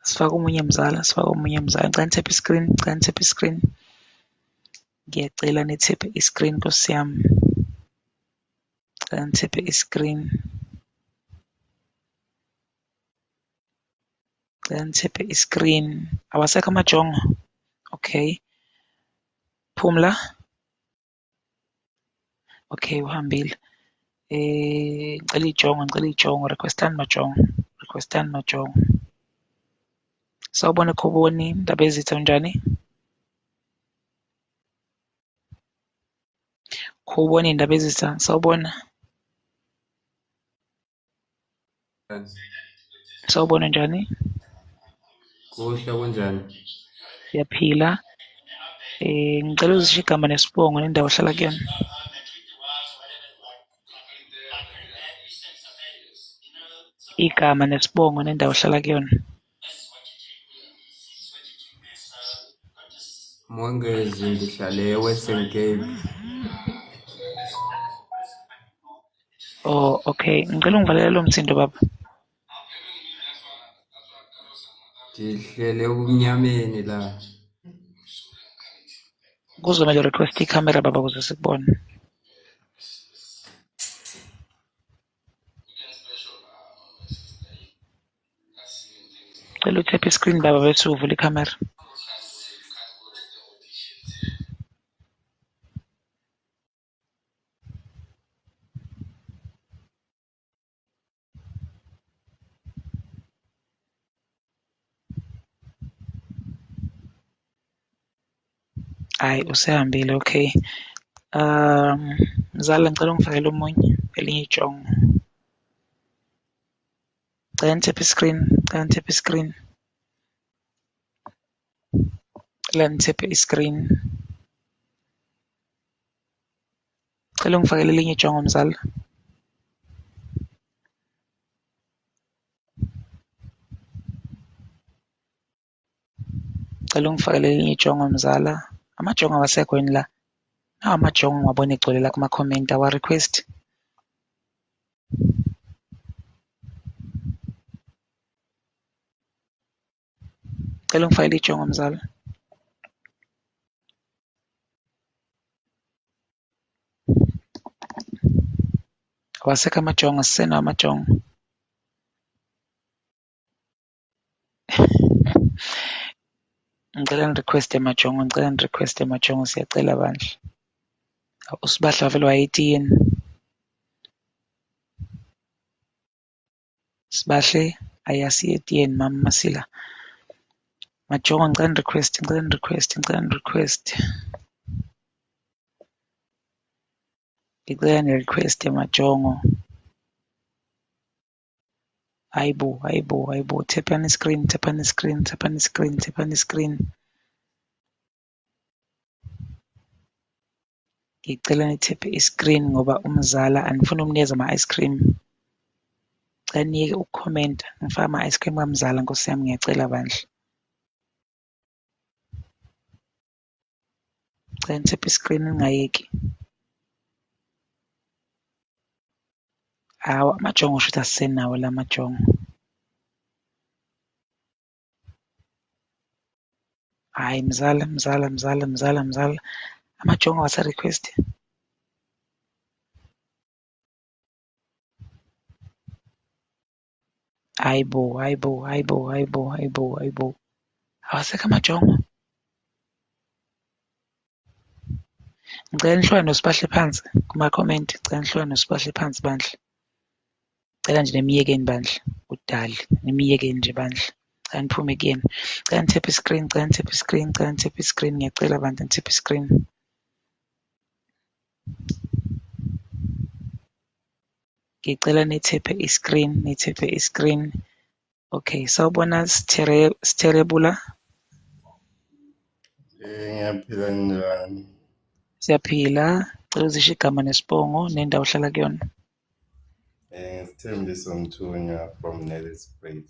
Sifake omunye mzala, sifake omunye mzala. Ngicela nithephe iscreen, ngicela nithephe iscreen. Ngiyacela nithephe iscreen Nkosi yami. Ngicela nithephe iscreen. Ngicela nithephe iscreen. Awasekho amajongo. Okay. Phumla. Okay, uhambile. Ngicela ijongo, ngicela ijongo, requestani majongo, requestani majongo. Sawubona Khoboni, indaba ezitha unjani? Khoboni indaba ezitha, sawubona. Sawubona njani? Kuhle kunjani? Siyaphila. Ngicela uzisho igama nesibongo nendawo ohlala kuyona. Igama nesibongo nendawo ohlala kuyona. Mongezi ngihlale eWestern Cape. Oh, okay. Ngicela ungivalele lo msindo baba. Ndihlele ebumnyameni la. Kuzomele request ikhamera baba ukuze sikubone. Cela uthephe iscreen baba bese uvula ikhamera. Hayi usehambile, okay. Mzala ngicela ungifakele omunye elinye ijongo. Cela nithephe iscreen, cela nithephe iscreen. Cela nithephe iscreen. Cela ungifakele elinye ijongo mzala. Cela ungifakele elinye ijongo mzala. Amajongo awasekho yini la? Nawa amajongo ngiwabona egcwele la kuma-comment awa-request. Cela ungifakele ijongo mzala. Awasekho amajongo, asisenawo amajongo. Ngicela ni-request-e majongo, ngicela ni-request-e majongo, siyacela bandla. Usibahla wavele wayetiyeni. Sibahle ayasiye etiyeni mama Masila. Majongo ngicela ni-request, ngicela ni-request, ngicela ni-request. Ngicela ni-request majongo. Hayibo, hayibo, hayibo. Taphani screen, taphani screen, taphani screen, taphani screen. Ngicela nithephe i-screen ngoba umzala anifuni ukumnikeza ama-ice cream. Ngicela niyeke ukukhomenta, ngifake ama-ice cream kamzala nkosi yami ngiyacela bandla. Ngicela nithephe i-screen ningayeki. Hawu amajongo shuthi asisenawo la majongo. Hhayi mzala, mzala, mzala, mzala, mzala. Amajongo awasa-request. Hayibo, hayibo, hayibo, hayibo, hayibo, hayibo. Awasekho amajongo. Ngicela nihlukane noSibahle phansi kuma-comment. Ngicela nihlukane noSibahle phansi bandla. Ngicela nje nimyekeni bandla. Udali, nimyekeni nje bandla. Ngicela niphume kuyena. Ngicela nithephe i-screen, ngicela nithephe i-screen, ngicela nithephe i-screen. Ngiyacela bandla nithephe i-screen. Ngicela nithephe i-screen, nithephe i-screen. Okay, sawubona Stherebula. Ngiyaphila njani? Siyaphila. Cela uzisho igama nesibongo nendawo ohlala kuyona. Ngisithembiso Mthunywa from Nelspruit,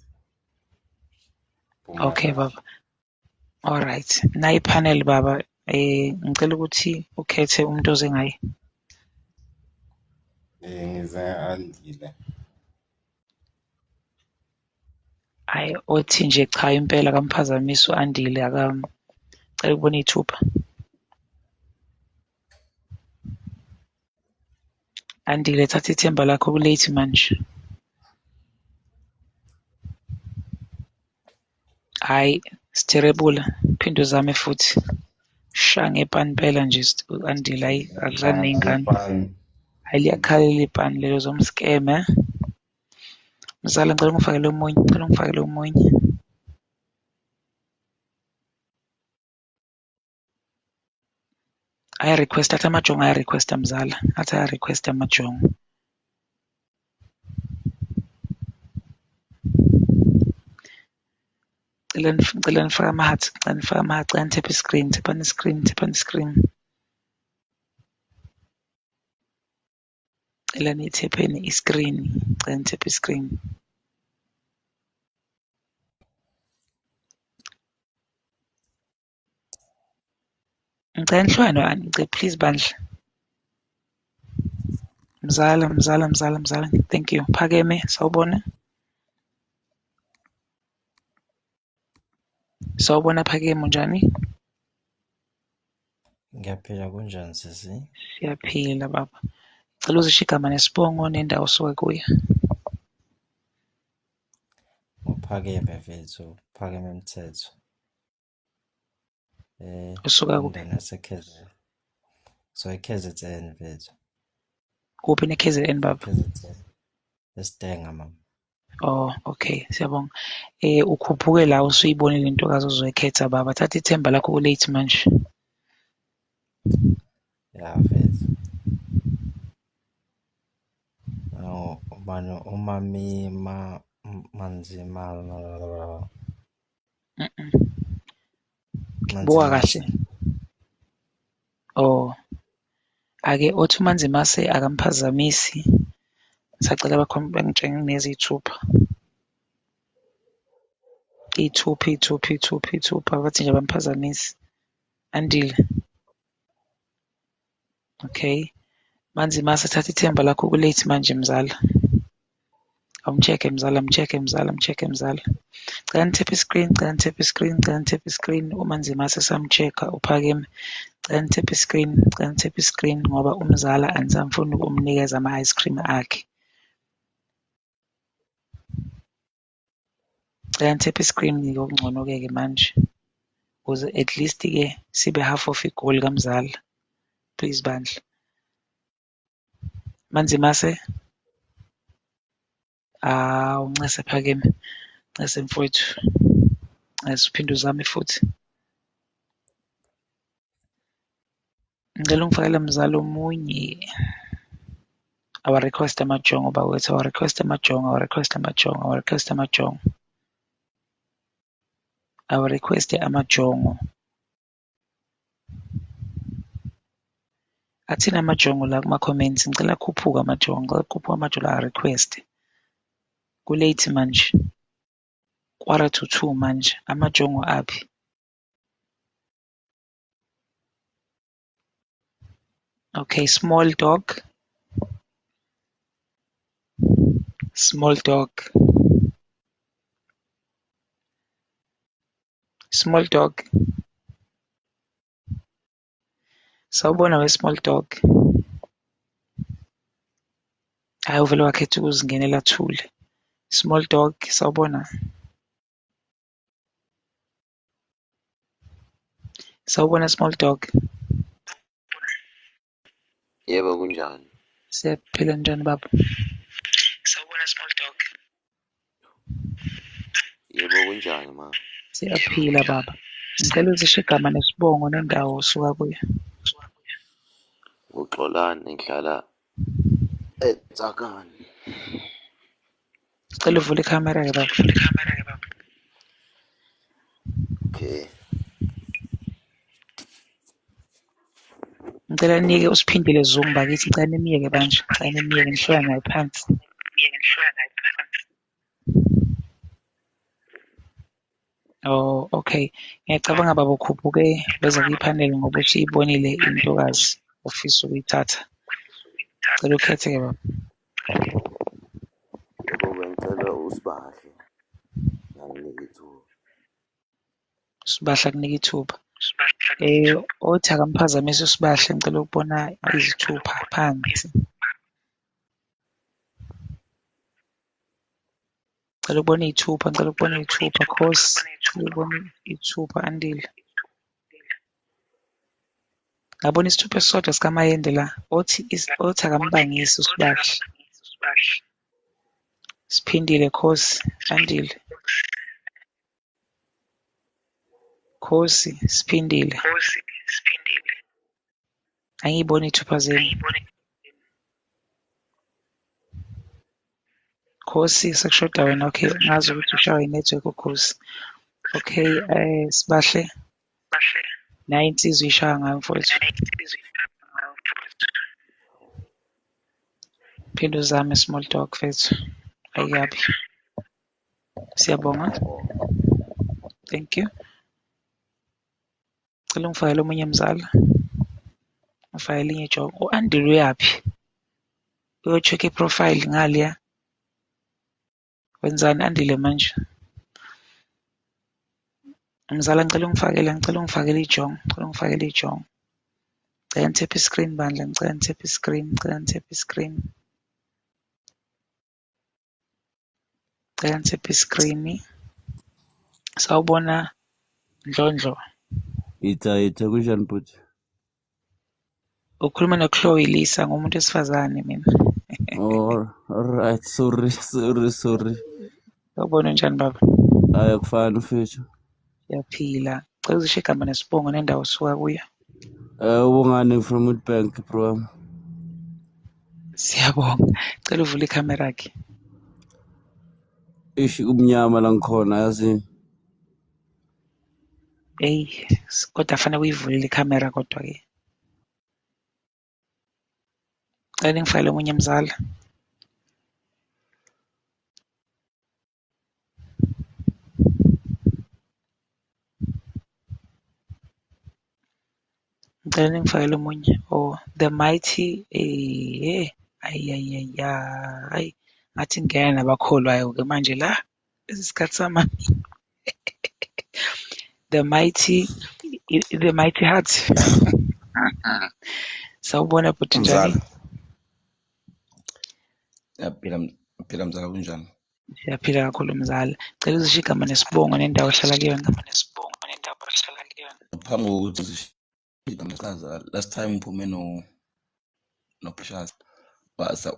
Okay Mpumalanga. baba. All right. Nayi panel baba. Ngicela ukuthi ukhethe umuntu oze ngaye. Ngize Andile. Hayi othi nje cha impela akamphazamisi u-Andile akam. Cela ukubona iy'thupha. Andile thatha ithemba lakho ku-late manje. Hhayi Stherebula phinde uzame futhi. Shaya ngepani impela nje u-Andile hhayi akudlali Ngiyakhala ney'ngane. ipani. Hhayi liyakhala leli pani lelo uzomskema. Mzala ngicela ungifakele omunye, ngicela ungifakele omunye. Aya-request athi amajongo aya-request-a mzala, athi aya-request amajongo. Ngicela ngicela nifake ama-hearts, ngicela nifake ama-hearts, ngicela nithephe i-screen, thephani i-screen, thephani i-screen. Ngicela nithepheni i-screen, ngicela nithephe i-screen. Ngicela nihlukane no please bandla. Mzala, mzala, mzala, mzala. Thank you. Phakeme, sawubona. Sawubona Phakeme, unjani? Ngiyaphila kunjani sisi? Siyaphila baba. Ngicela uzisho igama nesibongo nendawo osuka kuyo. Uphakeme mfethu, uphakeme mthetho. Usuka kuphi? Endaweni yase-KZN. So e-KZN mfethu. Kuphi ne-KZN baba? KZN. Esidenga mama. Oh, okay, siyabonga. Ukhuphuke la usuyibonile intokazi ozoyikhetha baba. Thatha ithemba lakho ku-late manje. Ya mfethu. Awu ubani umami ma manzima Buka kahle. Manzimase. Oh, ake othi uManzimase akamphazamisi. Sacela bangitshenge nezithupha. Iy'thupha, iy'thupha, iy'thupha, iy'thupha, bathi nje abamphazamisi. Andile. Okay. Manzimasa thatha ithemba lakho ku-late manje mzala. Awumcheck-e mzala, mcheck-e mzala, mcheck-e mzala. Cela nithephe i-screen, cela nithephe i-screen, cela nithephe i-screen. UManzimasa samcheck-a uphakeme. Cela nithephe i-screen, cela nithephe i-screen ngoba umzala anisamfuni ukumnikeza ama-ice cream akhe. Cela nithephe i-screen-ke okungcono-ke ke manje. Ukuze at least-ke sibe half of igoli kamzala. Please bandla. Manzimase. Hawu, ncese phakeme. Ncese mfowethu. Ncese uphinde uzame futhi. Ngicela ungifakele mzala omunye. Awa request amajongo bakwethu, awa request amajongo, awa request amajongo, awa request amajongo. Awa request amajongo. Athini amajongo la kuma-comments? Ngicela akhuphuke amajongo, ngicela kukhuphuke amajongo a-request. Ku-late manje. 1:45 manje. Amajongo aphi? Okay, small dog. Small dog. Small dog. Sawubona we small dog. Hayi uvele wakhetha ukuzingenela thule. Small dog, sawubona. Sawubona small dog. Yebo, kunjani? Siyaphila njani baba? Sawubona small dog. Yebo, kunjani ma? Siyaphila baba. Ngicela uzisho igama nesibongo nendawo osuka kuyo. Uxolani ngihlala eTsakani. Ngicela uvule ikhamera ke baba. Okay. Ngicela niyeke uSiphindile Zungu bakithi, ngicela nimyeke manje, ngicela nimyeke ngihlala naye phansi. Oh, okay. Ngiyacabanga baba ukhuphuke beza kwi-panel ngoba usuyibonile intokazi ofisa ukuyithatha. Cela ukhethe-ke baba. Yebo, bengicela uSibahle anginike ithuba. Sibahle akunike ithuba. Othi akamphazamise uSibahle, ngicela ukubona izithupha phansi. Ngicela ukubona iy'thupha, ngicela ukubona iy'thupha, Khosi. Ngicela ukubona iy'thupha, Andile. Ngabona isithupha esisodwa sikaMayende la, othi othi akambangisi uSibahle. Siphindile Khosi, Andile. Khosi, Siphindile. Angiyiboni iy'thupha zenu. Khosi, sekushoda wena. Okay, ngazi ukuthi ushawa i-network uKhosi. Okay, Sibahle. Nayi insizwa ishaya ngayo mfowethu. Phinde uzame small dog mfethu. Ayikabi. Siyabonga. Thank you. Cela ungifakele omunye mzala. Ngifake elinye ijongo. U-Andile uyaphi? Uyo-check i-profile ngaliya. Wenzani Andile manje? Mzala ngicela ungifakele, ngicela ungifakele ijongo, ngicela ungifakele ijongo. Ngicela nithephe i-screen bandla, ngicela nithephe i-screen, ngicela nithephe i-screen. Ngicela nithephe i-screen. Sawubona Ndlondlo. Itha itha kunjani bhuti? Ukhuluma noChloe Lisa ngumuntu wesifazane mina. Oh, alright, sorry, sorry, sorry. Sawubona njani baba? Hayi akufani mfethu. Siyaphila. Cela uzisho igama nesibongo nendawo osuka kuyo. Ubongani from Witbank bro. Siyabonga. Cela uvule ikhamera yakhe. Ish kumnyama la ngikhona yazi. Eyi, kodwa fanele uyivulile ikhamera kodwa ke. Cela ningifakele omunye mzala. Ngicela ningifakele omunye. Oh, the mighty, ayi ayi ayi ayi, ngathi ngingena nabakholwayo-ke manje la, isikhathi samanje. The mighty, the mighty heart. Sawubona bhuti, njani? Mzala, yaphila phila mzala, kunjani? Siyaphila kakhulu mzala. Cela uzisho igama nesibongo nendawo ohlala kuyona. Phambi kokuthi uzisho igama chaza, last time ngiphume no Precious,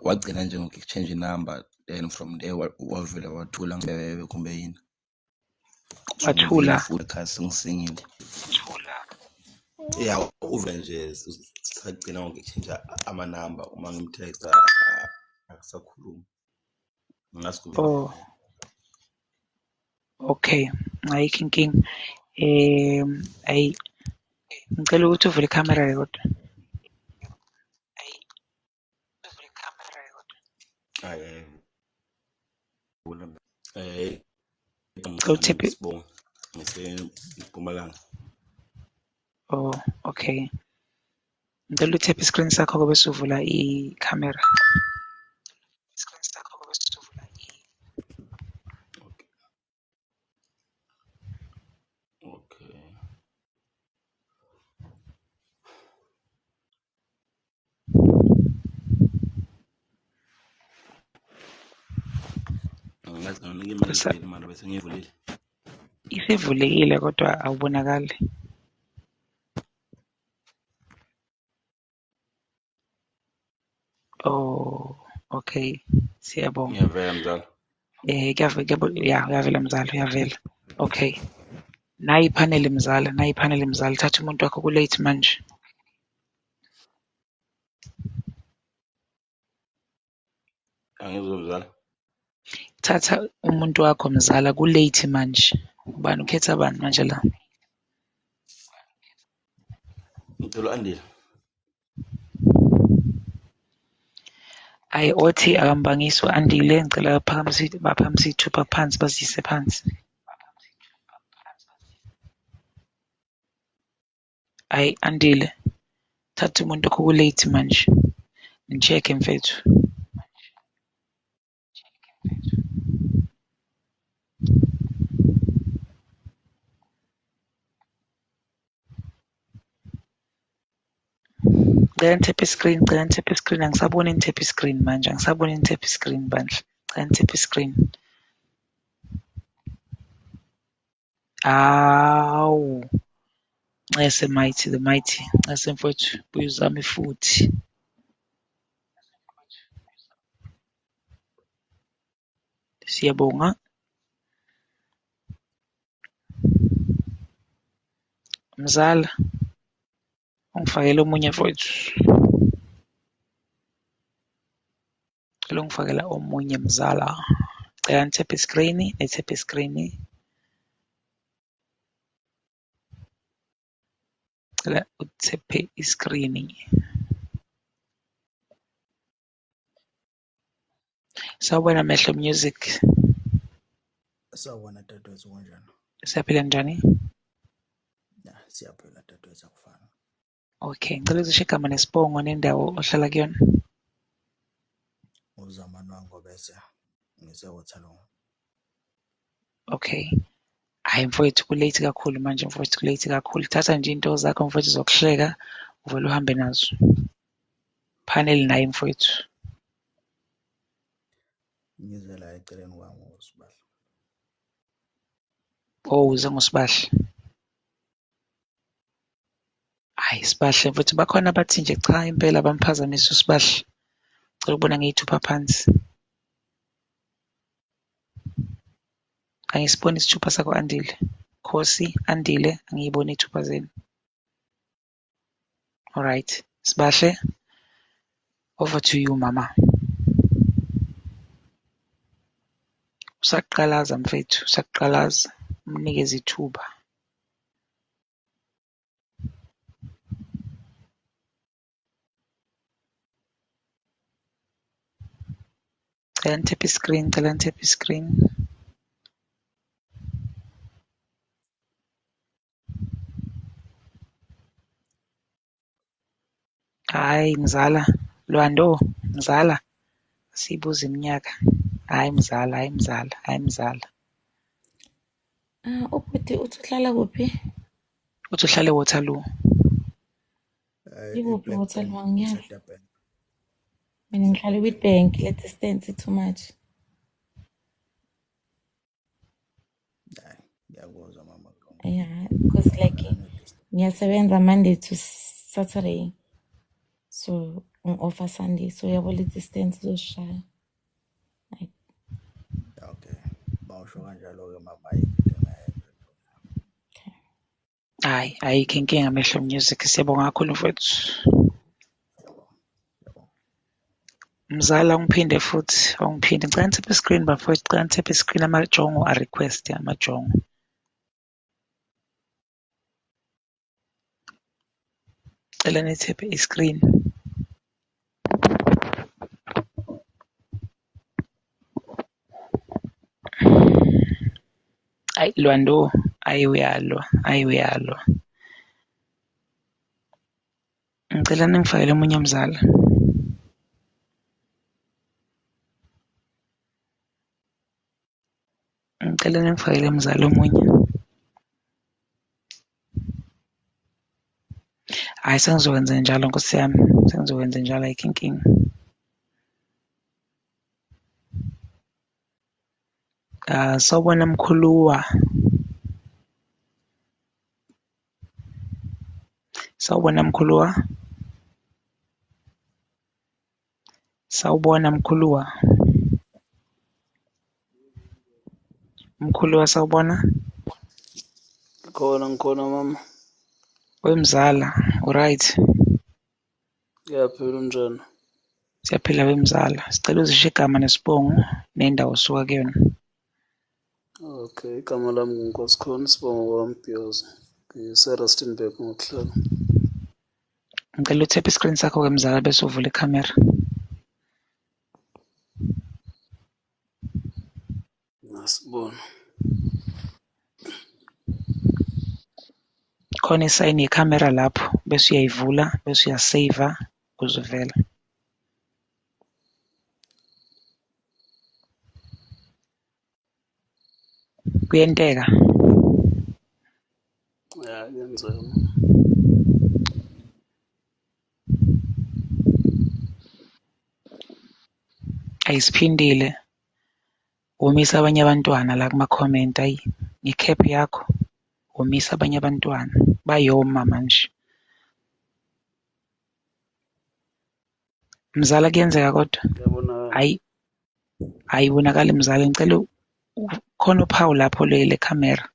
wagcina nje ngoku-exchange number, then from there wavele wathula ngibebe kumbe yini. So ngivile Wathula. futhi ekhaya sengisingile. Yeah, uve nje sagcina ngoku-exchange amanamba, uma ngimtext akusakhulumi. Ngazi kumbe Oh, okay. Ayikho inkinga. Ayi, ngicela ukuthi uvule ikhamera ke kodwa. Hayi, Ngicela uthephe. Sibongo ngiseMpumalanga. Oh, okay. Ngicela uthephe iscreen sakho ke bese uvula ikhamera. Okay. Angazi nginika imali vele mara bese ngiyivulile. Isivulekile kodwa awubonakali. Oh, okay. Siyabonga. Ngiyavela mzala. Ya, uyavela mzala, uyavela. Okay. Nayi iphaneli mzala, nayi iphaneli mzala. Thatha umuntu wakho ku-late manje. Angizwa mzala. Thatha umuntu wakho mzala, ku-late manje. Ubani ukhetha bani manje la? Ngicela u-Andile. Ayi, othi akambangisi u-Andile, ngicela baphakamise baphakamise iy'thupha phansi baziyise phansi. Ayi Andile, thatha umuntu wakho ku-late manje. Ngi-check-e mfethu. Ngicela nithephe iscreen, ngicela nithephe iscreen, angisaboni nithephe iscreen manje, angisaboni nithephe iscreen bandla. Ngicela nithephe iscreen. Awu, ncese mighty the mighty, ncese mfowethu, buye uzame futhi. Siyabonga. Mzala, ungifakele omunye mfowethu. Cela ungifakela omunye mzala. Cela nithephe iscreen, nithephe iscreen. Cela uthephe iscreen. Sawubona Mehlo Music. Sawubona dadewethu, kunjani? Siyaphila njani? Ya, siyaphila dadewethu, akufani. Okay, ngicela uzisho igama nesibongo nendawo ohlala kuyona. Uzamani wangobese ngise-Waterloo. Okay. Hhayi mfowethu ku-late kakhulu manje mfowethu, ku-late kakhulu. Thatha nje iy'nto zakho mfowethu zokuhleka uvele uhambe nazo. Phaneli naye mfowethu. Ngize la eceleni kwami uSibahle. Oh, uze ngoSibahle. Hhayi Sibahle mfowethu, bakhona abathi nje cha impela bamphazamisa uSibahle. Ngicela ukubona ngey'thupha phansi. Angisiboni isithupha sakho Andile. Khosi, Andile, angiyiboni iy'thupha zenu. Alright. Sibahle, over to you mama. Usaqalaza mfethu, usaqalaza. Umnikeze ithuba. Cela nithephe iscreen, cela nithephe iscreen. Hhayi mzala, Lwando, mzala, siyibuze iminyaka. Hhayi mzala, hhayi mzala, hhayi mzala. Ah, ubhuti uthi uhlala kuphi? Uthi uhlala eWaterloo. Ikuphi I-Black Waterloo? Bank Angiyazi. ngiseDurban. Mina ngihlala eWitbank, le distance too much. Hayi, ngiyakuzwa mama kulungile. Yeah, because like Ngibona ne-distance. ngiyasebenza Monday to Saturday. So ngi-offer Sunday. So yabo le distance izoshaya. Like Okay. Bawusho kanjalo-ke mama ayikho into engayenza. Hhayi, ayikho inkinga Mehlo Music. Siyabonga kakhulu mfowethu. Ngiyabonga. Ngiyabonga. Mzala ungiphinde futhi, ungiphinde. Ngicela nithephe i-screen bafowethu, ngicela nithephe i-screen amajongo a-request amajongo. Ngicela nithephe i-screen. Ayi Lwando, ayi uyalwa, ayi uyalwa. Ngicela ningifakele omunye mzala. Ngicela ningifakele mzala omunye. Hhayi sengizokwenza njalo Nkosi yami, sengizokwenza njalo ayikho inkinga. Ah, sawubona mkhuluwa. Sawubona mkhuluwa. Sawubona mkhuluwa. Mkhuluwa sawubona. Ngikhona ngikhona mama. Wemzala, uright? Ngiyaphila unjani? Siyaphila wemzala. Sicela uzisho igama nesibongo nendawo osuka kuyona. Okay, igama lami nguNkosikhona isibongo kwaMbhiyozo. Ngise-Rustenburg ngokuhlala. Ngicela uthephe i-screen sakho-ke mzala bese uvula ikhamera. Ngasibona. Khona isayini yekhamera lapho bese uyayivula bese uyaseva kuzovela. Kuyenteka. Ya, kuyenzeka. Ayisiphindile. Womisa abanye abantwana la kuma-comment ayi nge-cap yakho. Womisa abanye abantwana bayoma manje. Mzala kuyenzeka kodwa. Kuyabonakala. Hayi ayibonakali mzala ngicela khona uphawu lapho le khamera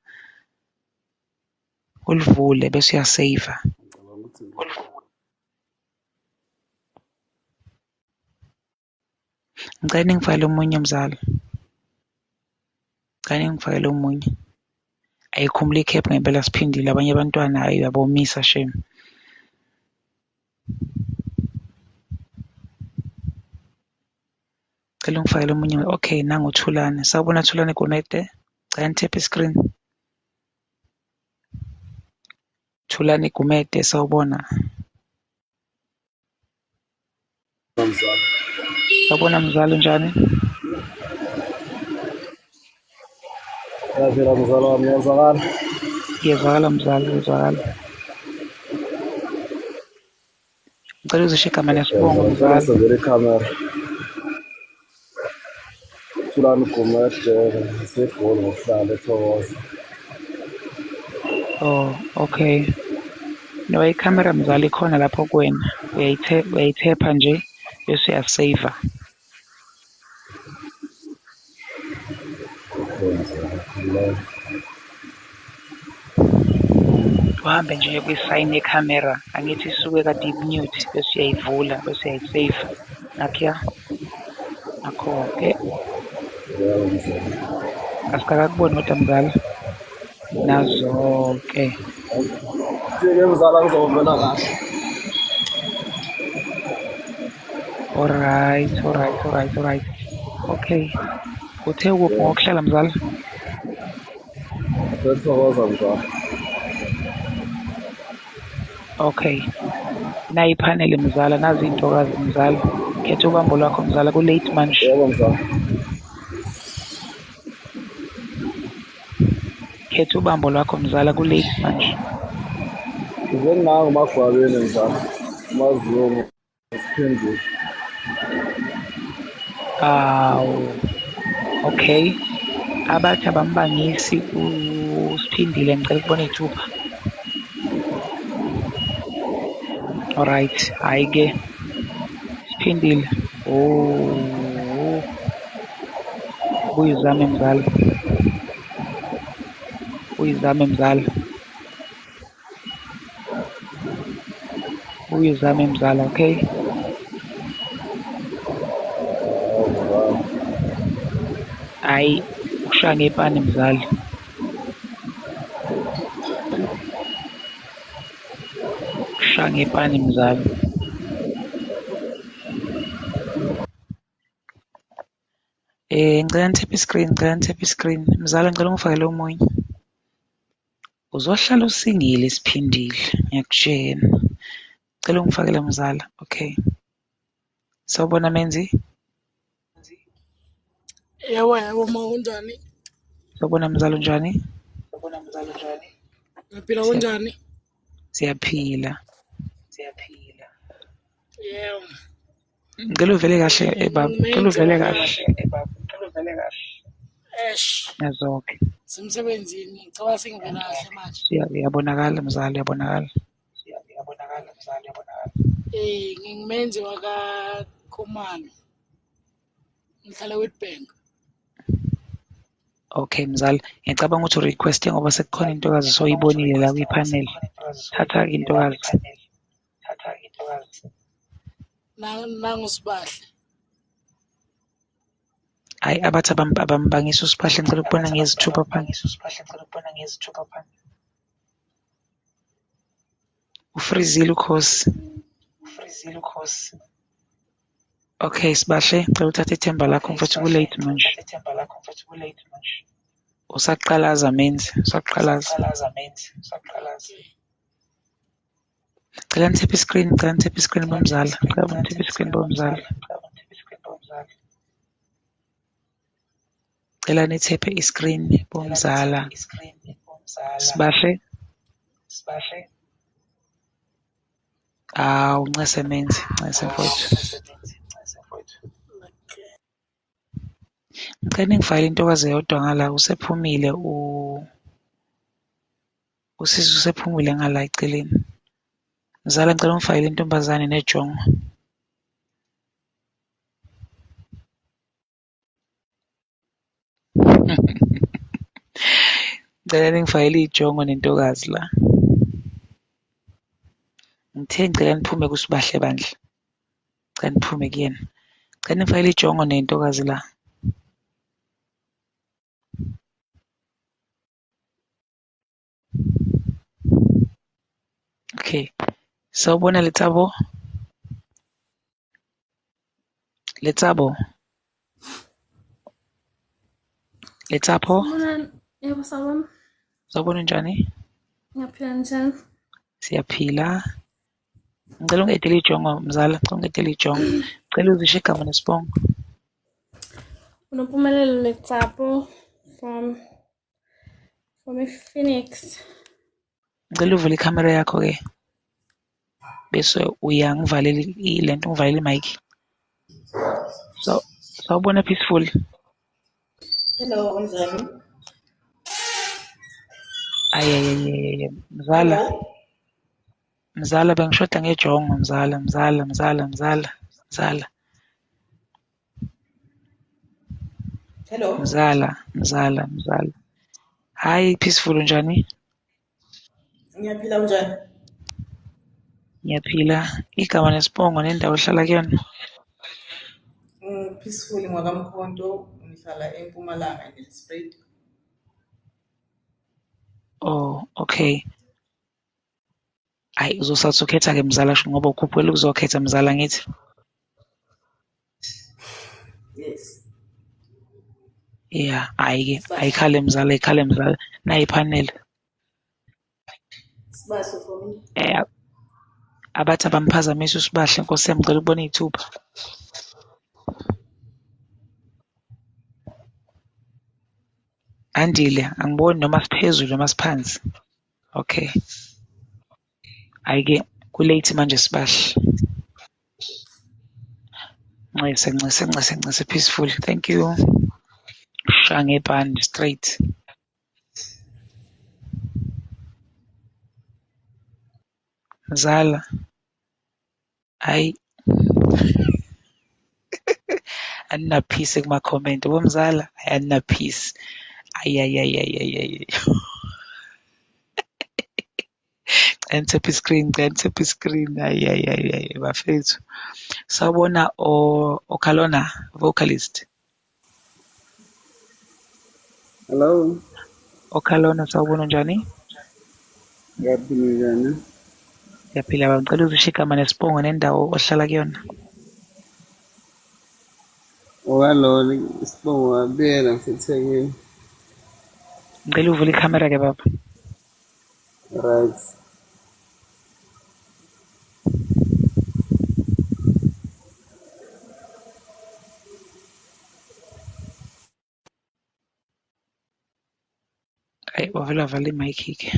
ulivule bese uyaseva. Ngicabanga ukuthi Ngicela ningifakele omunye mzala. Ngicela ningifakele omunye. Ayikhumula i-cap ngempela siphindile abanye abantwana hayi uyabomisa shame. Ngicela ungifakele omunye. Okay, nangu Thulani. Sawubona Thulani Gumede. Ngicela nithephe i-screen. Thulani Gumede, sawubona. Mzala. Sawubona mzala unjani? Ngiyaphila mzala wami, ngiyazwakala. Ngiyezwakala mzala, ngiyezwakala. Ngicela uzisho igama nesibongo Ngiyezwa. Ngicela mzala. ngisebenzele ikhamera. Thulani Gumede, ngiseGoli ngokuhlala eThokoza. Oh, okay. No, ikhamera mzala ikhona lapho kuwena. Uyayithepha nje bese uyaseva. Okay mzala, khululeka. Uhambe nje kwisayini yekhamera, angithi isuke kade i-mute bese uyayivula bese uyayiseva. Nakhuya. Nakho-ke. Yebo mzala. Asikakakuboni kodwa mzala. Nazo-ke. Fike mzala ngizovela kahle. Alright, alright, alright, alright. Okay. Uthe ukuphi Yebo. ngokuhlala mzala? SeThokoza mzala. Okay. Nayi iphaneli mzala, nazi iy'ntokazi mzala. Khetha ubambo lwakho mzala, ku-late manje. Yebo mzala. Khetha ubambo lwakho mzala, ku-late manje. Ngize nangu Magwabeni mzala. Mazungu siphendule. Awu, okay. Abathi abambangisi uSiphindile, ngicela ukubona iy'thupha. Alright, hhayi-ke. Siphindile. Oh, buya uzame mzala. Buya uzame mzala. Buya uzame mzala, okay? Hawu mzala. Hhayi, ukushaya ngepani mzala. Ukushaya ngepani mzala. Ngicela nithephe i-screen, ngicela nithephe i-screen. Mzala, ngicela ungifakele omunye. Uzohlala usingile Siphindile, ngiyakutshela. Ngicela ungifakele mzala, okay. Sawubona Menzi. Yebo yebo ma kunjani? Sawubona mzala, unjani? Ngiphila kunjani? Siyaphila. Yebo. Ngicela uvele kahle baba, ngicela Ngimenzi uvele waka kahle. Ash Nazoke. semsebenzini. Ngicabanga sengivela kahle manje. Uyabonakala mzala, uyabonakala. Ngingumenzi waka Khumalo. Ngihlala eWitbank. Okay mzala, ngiyacabanga ukuthi urequeste ngoba sekukhona intokazi soyibonile la kwi-panel. Thatha-ke intokazi. Nangu Sibahle. Hhayi, abathi abambangisi uSibahle, ngicela ukubona ngezithupha phansi. Ufrizile ukhosi. Okay Sibahle, ngicela uthathe ithemba lakho mfethu, ku-late manje. Usaqalaza Menzi, usaqalaza. Okay. Ngicela nithephe i-screen, ngicela nithephe i-screen bomzala. Ngicela nithephe i-screen bomzala. Ngicela nithephe i-screen bomzala. Sibahle. Hawu, ncese Menzi, ncese mfowethu. Okay. Ngicela ningifakele intokazi eyodwa ngala, usephumile usisi usephumile ngala eceleni. Mzala, ngicela ungifakele intombazane nejongo. Ngicela ningifakele ijongo nentokazi la. Ngithe ngicela niphume kuSibahle bandla. Ngicela niphume kuyena. Ngicela ningifakele ijongo nentokazi la. Okay. Sawubona Lethabo. Lethabo. Lethabo. Sanibonani. Yebo, sawubona. Sawubona, unjani? Ngiyaphila, njani? Siyaphila. Ngicela ungedele ijongo mzala, ngicela ungedele ijongo. Ngicela uzisho igama nesibongo. Unompumelelo Letsapo from Phoenix. Ngicela uvule ikhamera yakho ke. Bese uyangivalela lento, ungivalela i-mic. So sawubona Peaceful. Hello, kunjani? Ay ay ay ay, ay. Mzala, Hello. mzala bengishoda ngejongo mzala, mzala, mzala, mzala, mzala. Hello. Mzala, mzala, mzala. Hayi Peaceful, unjani? Ngiyaphila unjani? Ngiyaphila. Igama nesibongo nendawo ohlala kuyona. Peaceful ngwakamkhonto, ngihlala eMpumalanga eNelspruit. Oh, okay. Hayi uzosathi ukhetha ke mzala ngoba ukhuphukela ukuzokhetha mzala ngithi. Yes. Yeah, hayi ke Sibahle. ayikhale mzala, ayikhale mzala. Nayi panel. Sibahle for me. Abathi abamphazamisi uSibahle, Nkosi yami, ngicela ukubona iy'thupha. Andile, angiboni noma siphezulu noma siphansi. Okay. Hhayi-ke ku-late manje Sibahle. Ncese, ncese, ncese, ncese, peaceful. Thank you. Shaya ngebhandi straight. Mzala, hhayi anina-peace kuma-comment. Bomzala, hhayi anina-peace. Ayi ayi ayi ayi ayi ayi. Ngicela nithephe i-screen, ngicela nithephe i-screen. Ayi ayi ayi ayi bafethu. Sawubona Okhalona vocalist. Hello, Okhalona sawubona njani? ngiyaphila njani? Ngiyaphila baba, ngicela uzisho igama nesibongo nendawo ohlala kuyona. Okaloli isibongo wabiyela ngiseThekwini. Ngicela uvule ikhamera ke baba. Right. Hayi wavele wavala i-mic ke.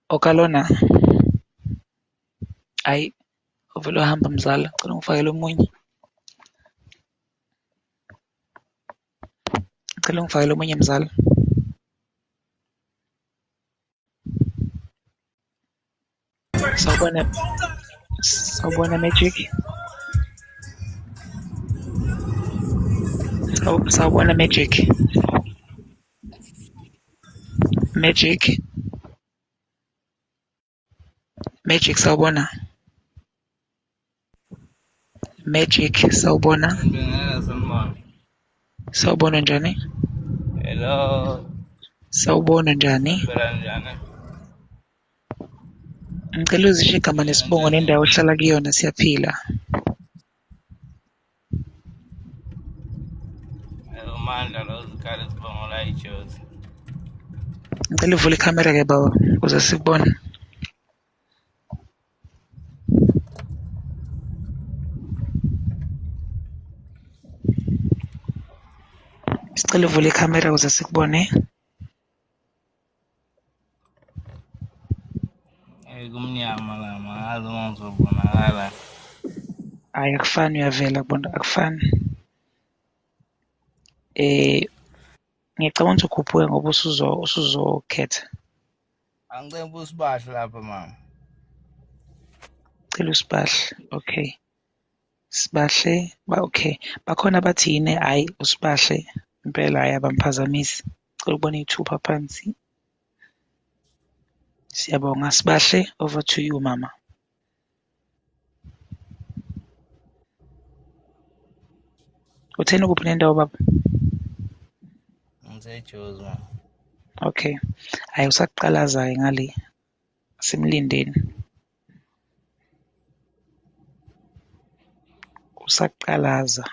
Okalona, hayi uvele wahamba mzala, ngicela ungifakele omunye. Ngicela ungifakele omunye mzala. Sawubona, sawubona Magic. Sawubona Magic. Magic. Magic sawubona. Magic sawubona. Ngibingelela sanibona. Sawubona njani? Hello, Sawubona njani? phila njani? Ngicela uzisho igama Phila nesibongo njani? nendawo ohlala kuyona siyaphila. Umandla lo zikhali sibongo la iJozi. Ngicela uvule ikhamera ke baba ukuze sikubone. Sicela uvule ikhamera ukuze sikubone. Eh kumnyama la angazi uma ngizobonakala. Hayi akufani uyavela kubona akufani. Ngiyacabanga ukuthi ukhuphuke ngoba usuzokhetha. Angicela ubusibahle lapha mama. Cela uSibahle. Okay. Sibahle ba okay. Bakhona abathi yini hhayi uSibahle impela hhayi abamphazamisi. Cela ukubona iy'thupha phansi. Siyabonga Sibahle, over to you mama. Utheni kuphi nendawo baba? NgiseJozi mama. Okay. Hhayi usaqalaza-ke ngale. Simlindeni. Usaqalaza.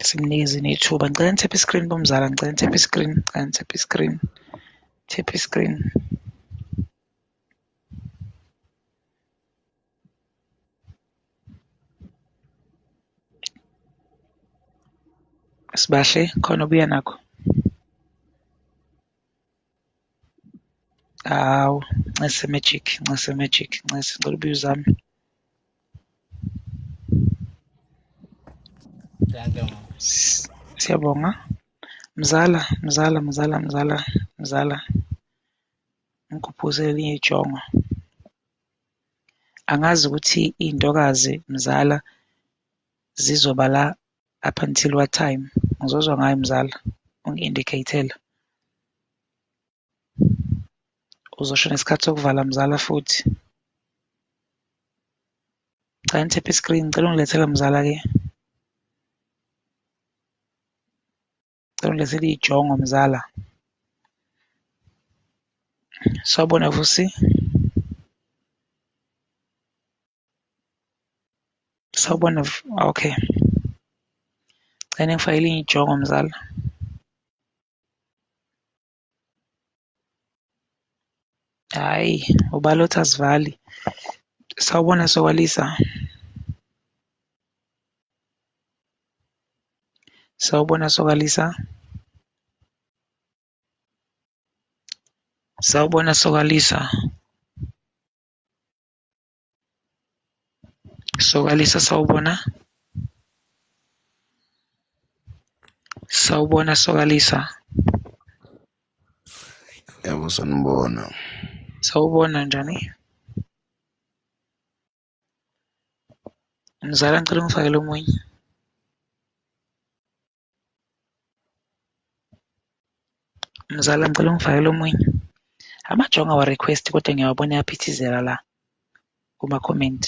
Simnikeze nethuba. Ngicela nithephe i-screen bomzala, ngicela nithephe i-screen, ngicela nithephe i-screen. Thepha i-screen. Sibahle, khona obuya nakho. Hawu, ncese Magic, ncese Magic, ncese ngicela ubuye uzame. Thank you mama. Siyabonga. Mzala, mzala, mzala, mzala, mzala. Ngikhuphuzele elinye ijongo. Angazi ukuthi iy'ntokazi mzala zizoba la up until what time. Ngizozwa ngayo mzala, ungi-indicate-ele. Uzosho nesikhathi sokuvala mzala futhi. Ngicela nithephe i-screen, ngicela ungilethele mzala-ke. Ngicela ungilethele ijongo mzala. Sawubona Vusi. Sawubona, okay. Cela ningifakele ijongo mzala. Hhayi, ubala uthi asivali. Sawubona Sokwalisa. Sawubona Sokwalisa. Sawubona Sokwalisa. Sokwalisa sawubona. Sawubona Sokwalisa. Yebo, sanibona. Sawubona njani? Mzala ngicela ungifakele omunye. Mzala ngicela ungifakele omunye. Amajongo awa-request kodwa ngiyawabona ayaphithizela la kuma-comment.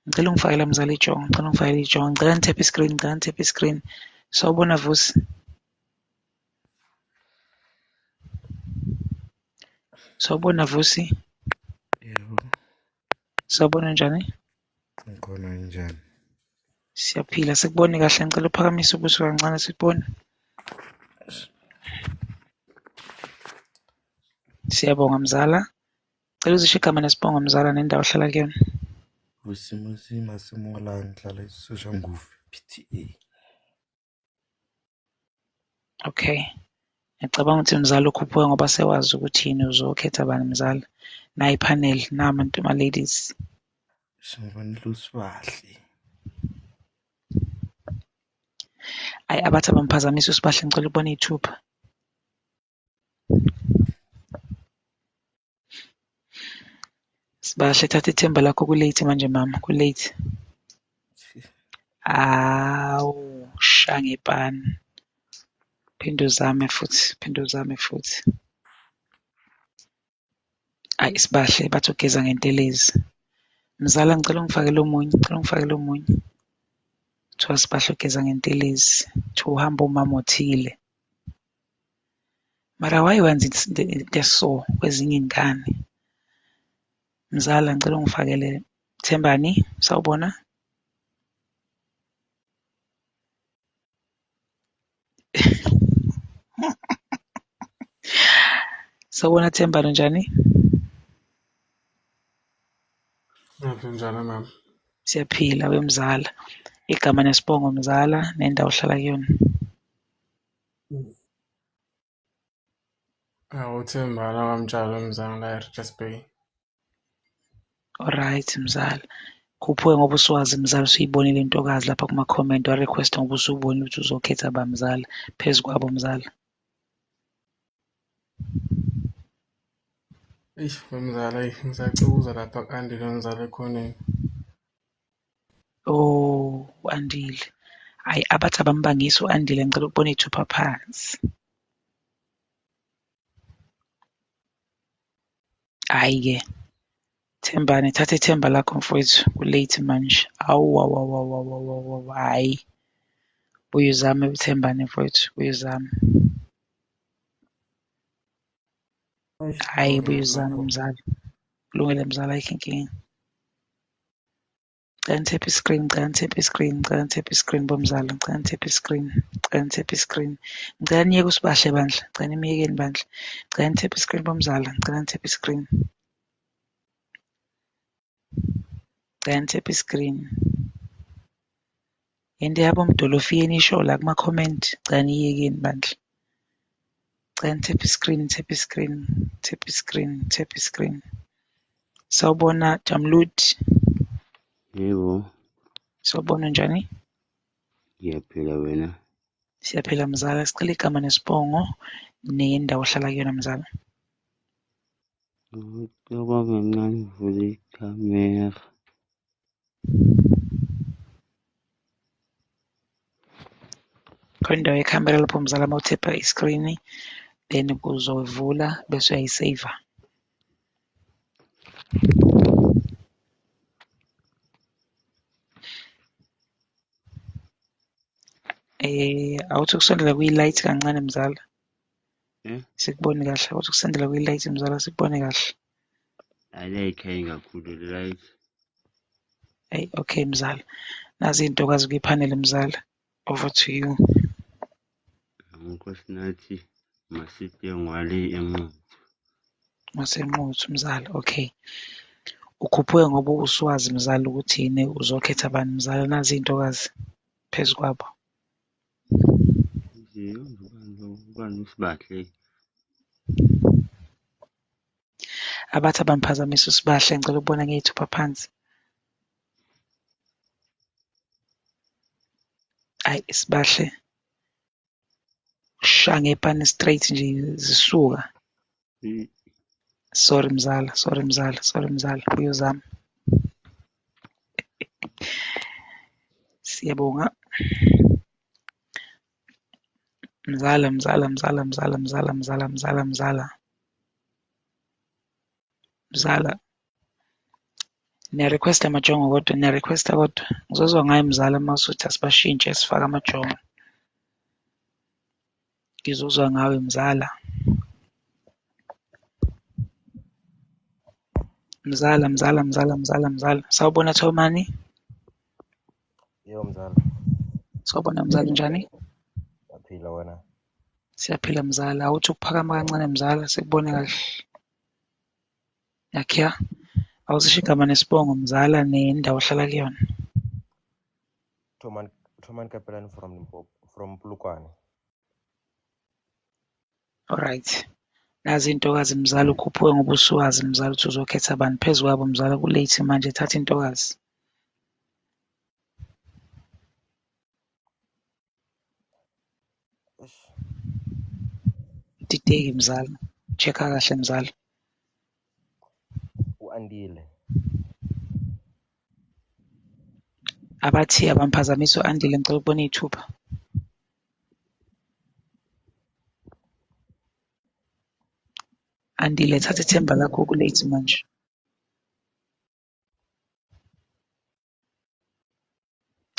Ngicela ungifakele mzala ijongo, ngicela ungifakele ijongo, ngicela nithephe i-screen, ngicela nithephe i-screen. Sawubona Vusi. Sawubona Vusi. Yebo, Sawubona njani? ngikhona njani? Siyaphila, sikubone kahle. Ngicela uphakamise ubuso kancane sikubone. Siyabonga mzala. Cela uzisho igama nesibongo mzala nendawo ohlala kuyona. Vusimuzi Masemola ngihlala eSoshanguve PTA. Okay. Ngiyacabanga ukuthi mzala ukhuphuka ngoba sewazi ukuthi yini uzokhetha bani mzala. Nayi panel, nama ladies. Singibonile uSibahle. Ayi abathi abamphazamisa uSibahle ngicela ukubona iy'thupha. Sibahle thatha ithemba lakho ku-late manje mama, ku-late. Awu, shangepani. Phinde uzame futhi, phinde uzame futhi. Ayi Sibahle bathi ugeza ngentelezi. Mzala ngicela ungifakele omunye, ngicela ungifakele omunye. Kuthiwa Sibahle ugeza ngentelezi, kuthiwa uhamba umama othile. Mara why wenza into eso kwezinye iy'ngane? Mzala ngicela ungifakele Thembani, sawubona? Sawubona Thembani, unjani? Ngaphi njalo mama. Siyaphila wemzala. Igama nesibongo mzala nendawo ohlala kuyona. Awuthembana kwamtshalo mzala la e-Richards Bay. Alright mzala. Khuphuke ngoba usuwazi mzala usuyibonile intokazi lapha kuma-comment wa-request ngoba usubonile ukuthi uzokhetha ba mzala phezu kwabo mzala. Eish mzala, eish ngisacubuza lapha ku-Andile mzala ekhoneni. Oh, u-Andile. Hhayi abathi abambangisi u-Andile ngicela ukubona iy'thupha phansi. Hhayi-ke Thembani, thatha ithemba lakho mfowethu, ku-late manje. Awu awu awu awu awu awu awu awu hhayi. Buye uzame Thembani mfowethu, buye uzame. Eish Hhayi buye kulungile uzame makho. mzala. Kulungile mzala, ayikho inkinga. Ngicela nithephe i-screen, ngicela nithephe i-screen, ngicela nithephe i-screen bomzala, ngicela nithephe i-screen, ngicela nithephe i-screen. Ngicela niyeke uSibahle bandla, ngicela nimyekeni bandla. Ngicela nithephe i-screen bomzala, ngicela nithephe i-screen. Ngicela nithephe i-screen. Into yabo mdolofiya enisho la kuma-comment, ngicela niyekeni bandla. Ngicela nithephe i-screen, nithephe i-screen, nithephe i-screen, nithephe i-screen. Sawubona Jamludi, Yebo, sawubona njani? ngiyaphila wena. Siyaphila mzala, sicela igama nesibongo nendawo ohlala kuyona mzala. Ukuba kancane uvule ikhamera. Khona indawo yekhamera lapho mzala uma uthepha i-screen then kuzovula bese uyayiseyiva. Awuthi ukusondela kwi-light kancane mzala, Eh? sikubone kahle. Awuthi ukusondela kwi-light mzala, sikubone kahle. Ala ekhaya kakhulu, right? Hey, okay mzala. Nazi intokazi kwiphaneli mzala. Over to you. Nkosinathi Masitengwale eNquthu. WaseNquthu mzala, okay. Ukhuphuke ngoba usuwazi mzala ukuthi yini uzokhetha bani mzala. Nazi iy'ntokazi phezu kwabo. Nje ubani lo, ubani uSibahle. Abathi abamphazamisa uSibahle, ngicela ukubona ngey'thupha phansi. Hhayi Sibahle, ushaya ngepani straight nje zisuka. Sorry mzala, sorry mzala, sorry mzala, uyozama. Siyabonga. Mzala, mzala, mzala, mzala, mzala, mzala, mzala, mzala. Mzala. Niya-request amajongo kodwa, niya-request kodwa. Ngizozwa ngayo mzala uma usuthi asibashintshe sifake amajongo. Ngizozwa ngawe mzala. Mzala, mzala, mzala, mzala, mzala. Sawubona Thomani? Yebo mzala. Sawubona mzala, unjani? Ngiyaphila wena. Siyaphila mzala. Awuthi ukuphakama kancane mzala, sikubone kahle. Nakhiya. Awuzisho igama nesibongo mzala nendawo ohlala kuyona. Thoman Thoman Kapelani from Limpopo, from Polokwane. Alright. Nazi intokazi mzala, ukhuphuke ngoba usuwazi mzala ukuthi uzokhetha bani phezu kwabo mzala, ku-late manje, thatha intokazi. Eish. Dideki mzala. Check-a kahle mzala. U-Andile. Abathi abamphazamisa u-Andile, ngicela ukubona iy'thupha. Andile, thatha ithemba lakho, ku-late manje.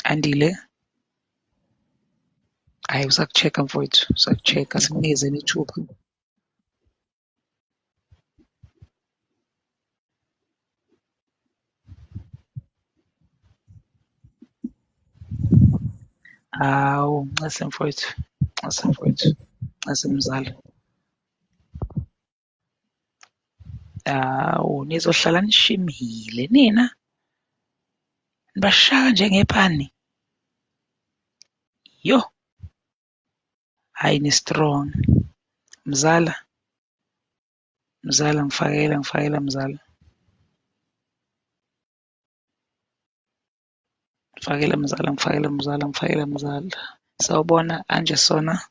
Andile. Hhayi usaku-check-a mfowethu, usaku-check-a, simnikezeni ithuba. Hawu, ncese mfowethu, ncese mfowethu, ncese mzala. Hawu, nizohlala nishimile nina. Nibashaya njengepani. Yo. Hhayi ni-strong. Mzala. Mzala ngifakela, ngifakela mzala. Ngifakela mzala, ngifakela mzala, ngifakela mzala. Sawubona anje sona.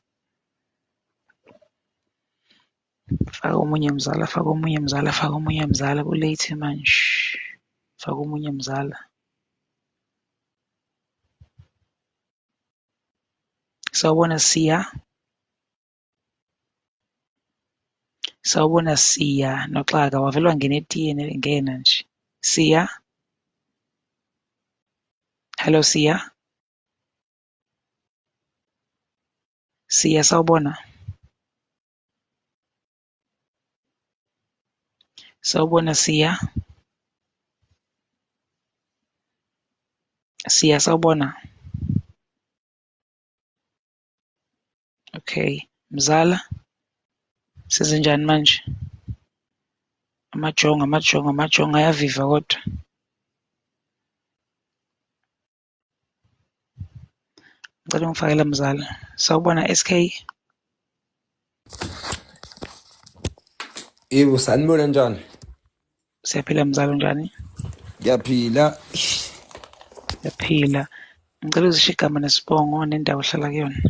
Faka omunye mzala, faka omunye mzala, faka omunye mzala, ku-late manje. Faka omunye mzala. Sawubona Siya. Sawubona Siya noXaka, wavele wangena etiyeni ngena nje. Siya. Hello Siya. Siya sawubona. Sawubona Siya. Siya sawubona. Okay, mzala. Sizenjani manje? Amajongo, amajongo, amajongo ayaviva kodwa. Ngicela ungifakele mzala. Sawubona SK. Yebo, sanibona njani? Siyaphila mzala, unjani? Ngiyaphila. Siyaphila. Ngicela uzisho igama nesibongo nendawo ohlala kuyona.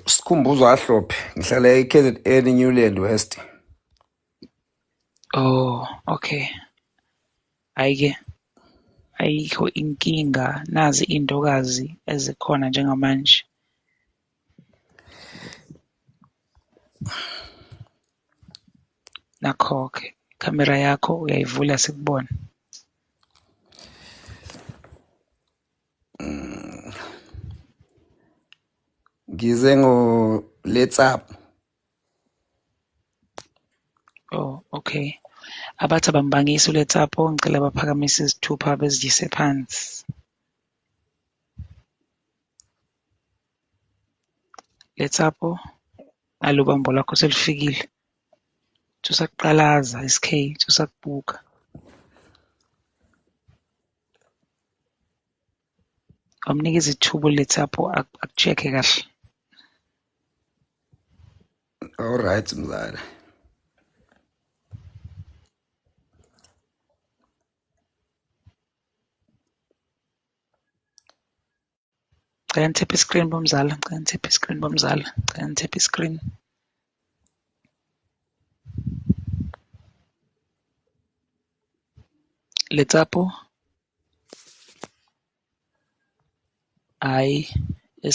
Sikhumbuzo Ahlophe, ngihlala e-KZN Newland West. Oh, okay. Hhayi-ke, ayikho inkinga, nazi iy'ntokazi ezikhona njengamanje. Nakho-ke, ikhamera yakho uyayivula sikubone. Ngize ngo Let's Up. Oh, okay. Abathi abambangisi uLetsapo, ngicela baphakamise izithupha beziyise phansi. Letsapo, nalo ubambo lwakho selufikile. Uthi usakuqalaza SK, uthi usakubuka. Wamnikeza ithuba uLetsapo aku-check-e kahle. All right mzala. Cela nithephe i-screen bomzala, cela nithephe i-screen bomzala, cela nithephe i-screen. Letsapo, hhayi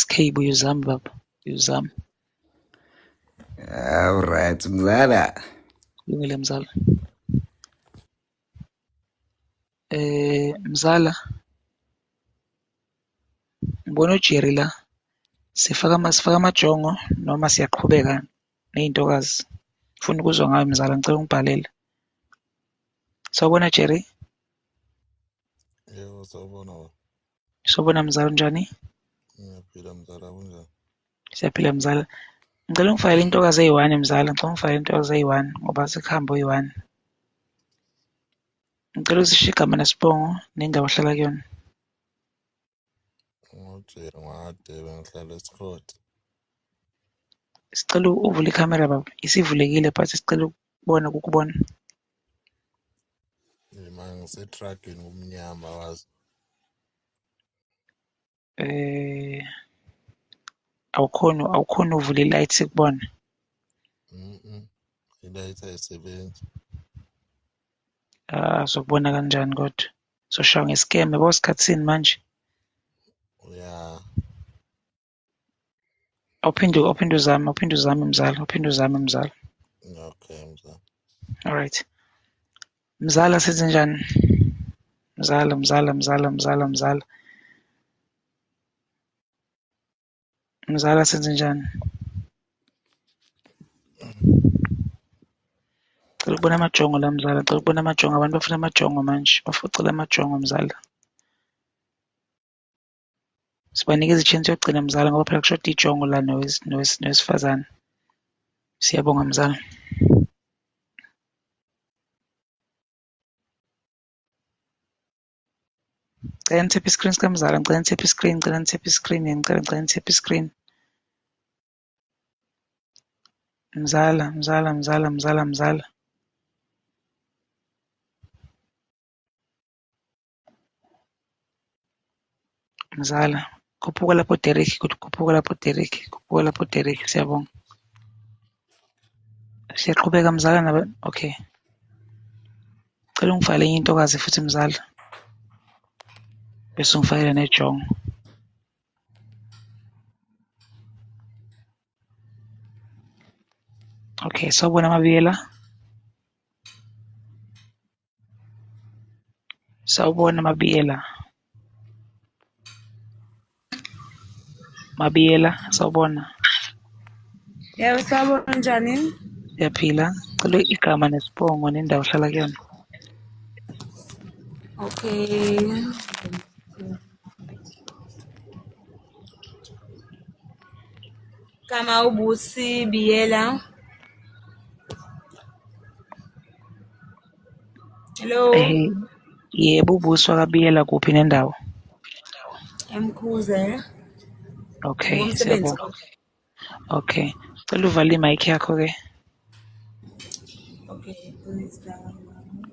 SK buya uzame baba, buya uzame. All right mzala. Kulungile mzala. Mzala, ngibona uJerry la. Sifaka amajongo noma siyaqhubeka ney'ntokazi. Ngifuna ukuzwa ngawe mzala, ngicela ungibhalele. Sawubona Jerry. Yebo, sawubona baba. Sawubona mzala, unjani? Ngiyaphila mzala, kunjani? Siyaphila mzala. Ngicela ungifakele intokazi eyi-one mzala, ngicela ungifakele intokazi eyi-one ngoba sekuhambe oyi-one. Ngicela uzisho igama nesibongo nendawo ohlala kuyona. NguJerry ngwaDebe, ngihlala eScott. Sicela uvule ikhamera baba, isivulekile but sicela ukubona ukukubona. Mina ngisetruckini kumnyama wazi. Awukhoni uvula i-light sikubone. I-light ayisebenzi. Ah, sokubona kanjani kodwa? Soshaya nge-scam yabo sikhathini manje. Ya. Awuphinde uzame mzala, awuphinde uzame mzala. Okay mzala. All right. Mzala senze njani? Mzala, mzala, mzala, mzala, mzala. Mzala senze njani? Cela ukubona amajongo la mzala, cela ukubona amajongo, abantu bafuna amajongo manje, bafuna amajongo mzala. Sibanikeza i-chance yokugcina mzala ngoba phela kushoda ijongo la nowesifazane. Siyabonga mzala. Cela nithephe i-screen sikamzala, ngicela nithephe i-screen, ngicela nithephe i-screen, ngicela nithephe i-screen. Mzala, mzala, mzala, mzala, mzala. Mzala, khuphuka lapho Derek, khuphuka lapho Derek, khuphuka lapho Derek, siyabonga. Siyaqhubeka mzala naba, okay. Cela ungifakele enye intokazi futhi mzala. Bese ungifakele nejongo. Okay, sawubona Mabiyela. Sawubona Mabiyela. Mabiyela, sawubona. Yebo, sawubona njani? Siyaphila. Cela igama nesibongo nendawo ohlala kuyona. Okay. Gama uBusi Biyela. Hello. Yebo, uBusi wakaBiyela kuphi nendawo? Emkhuze. Okay, siyabonga. Okay. Cela uvale i-mic yakho ke. Okay.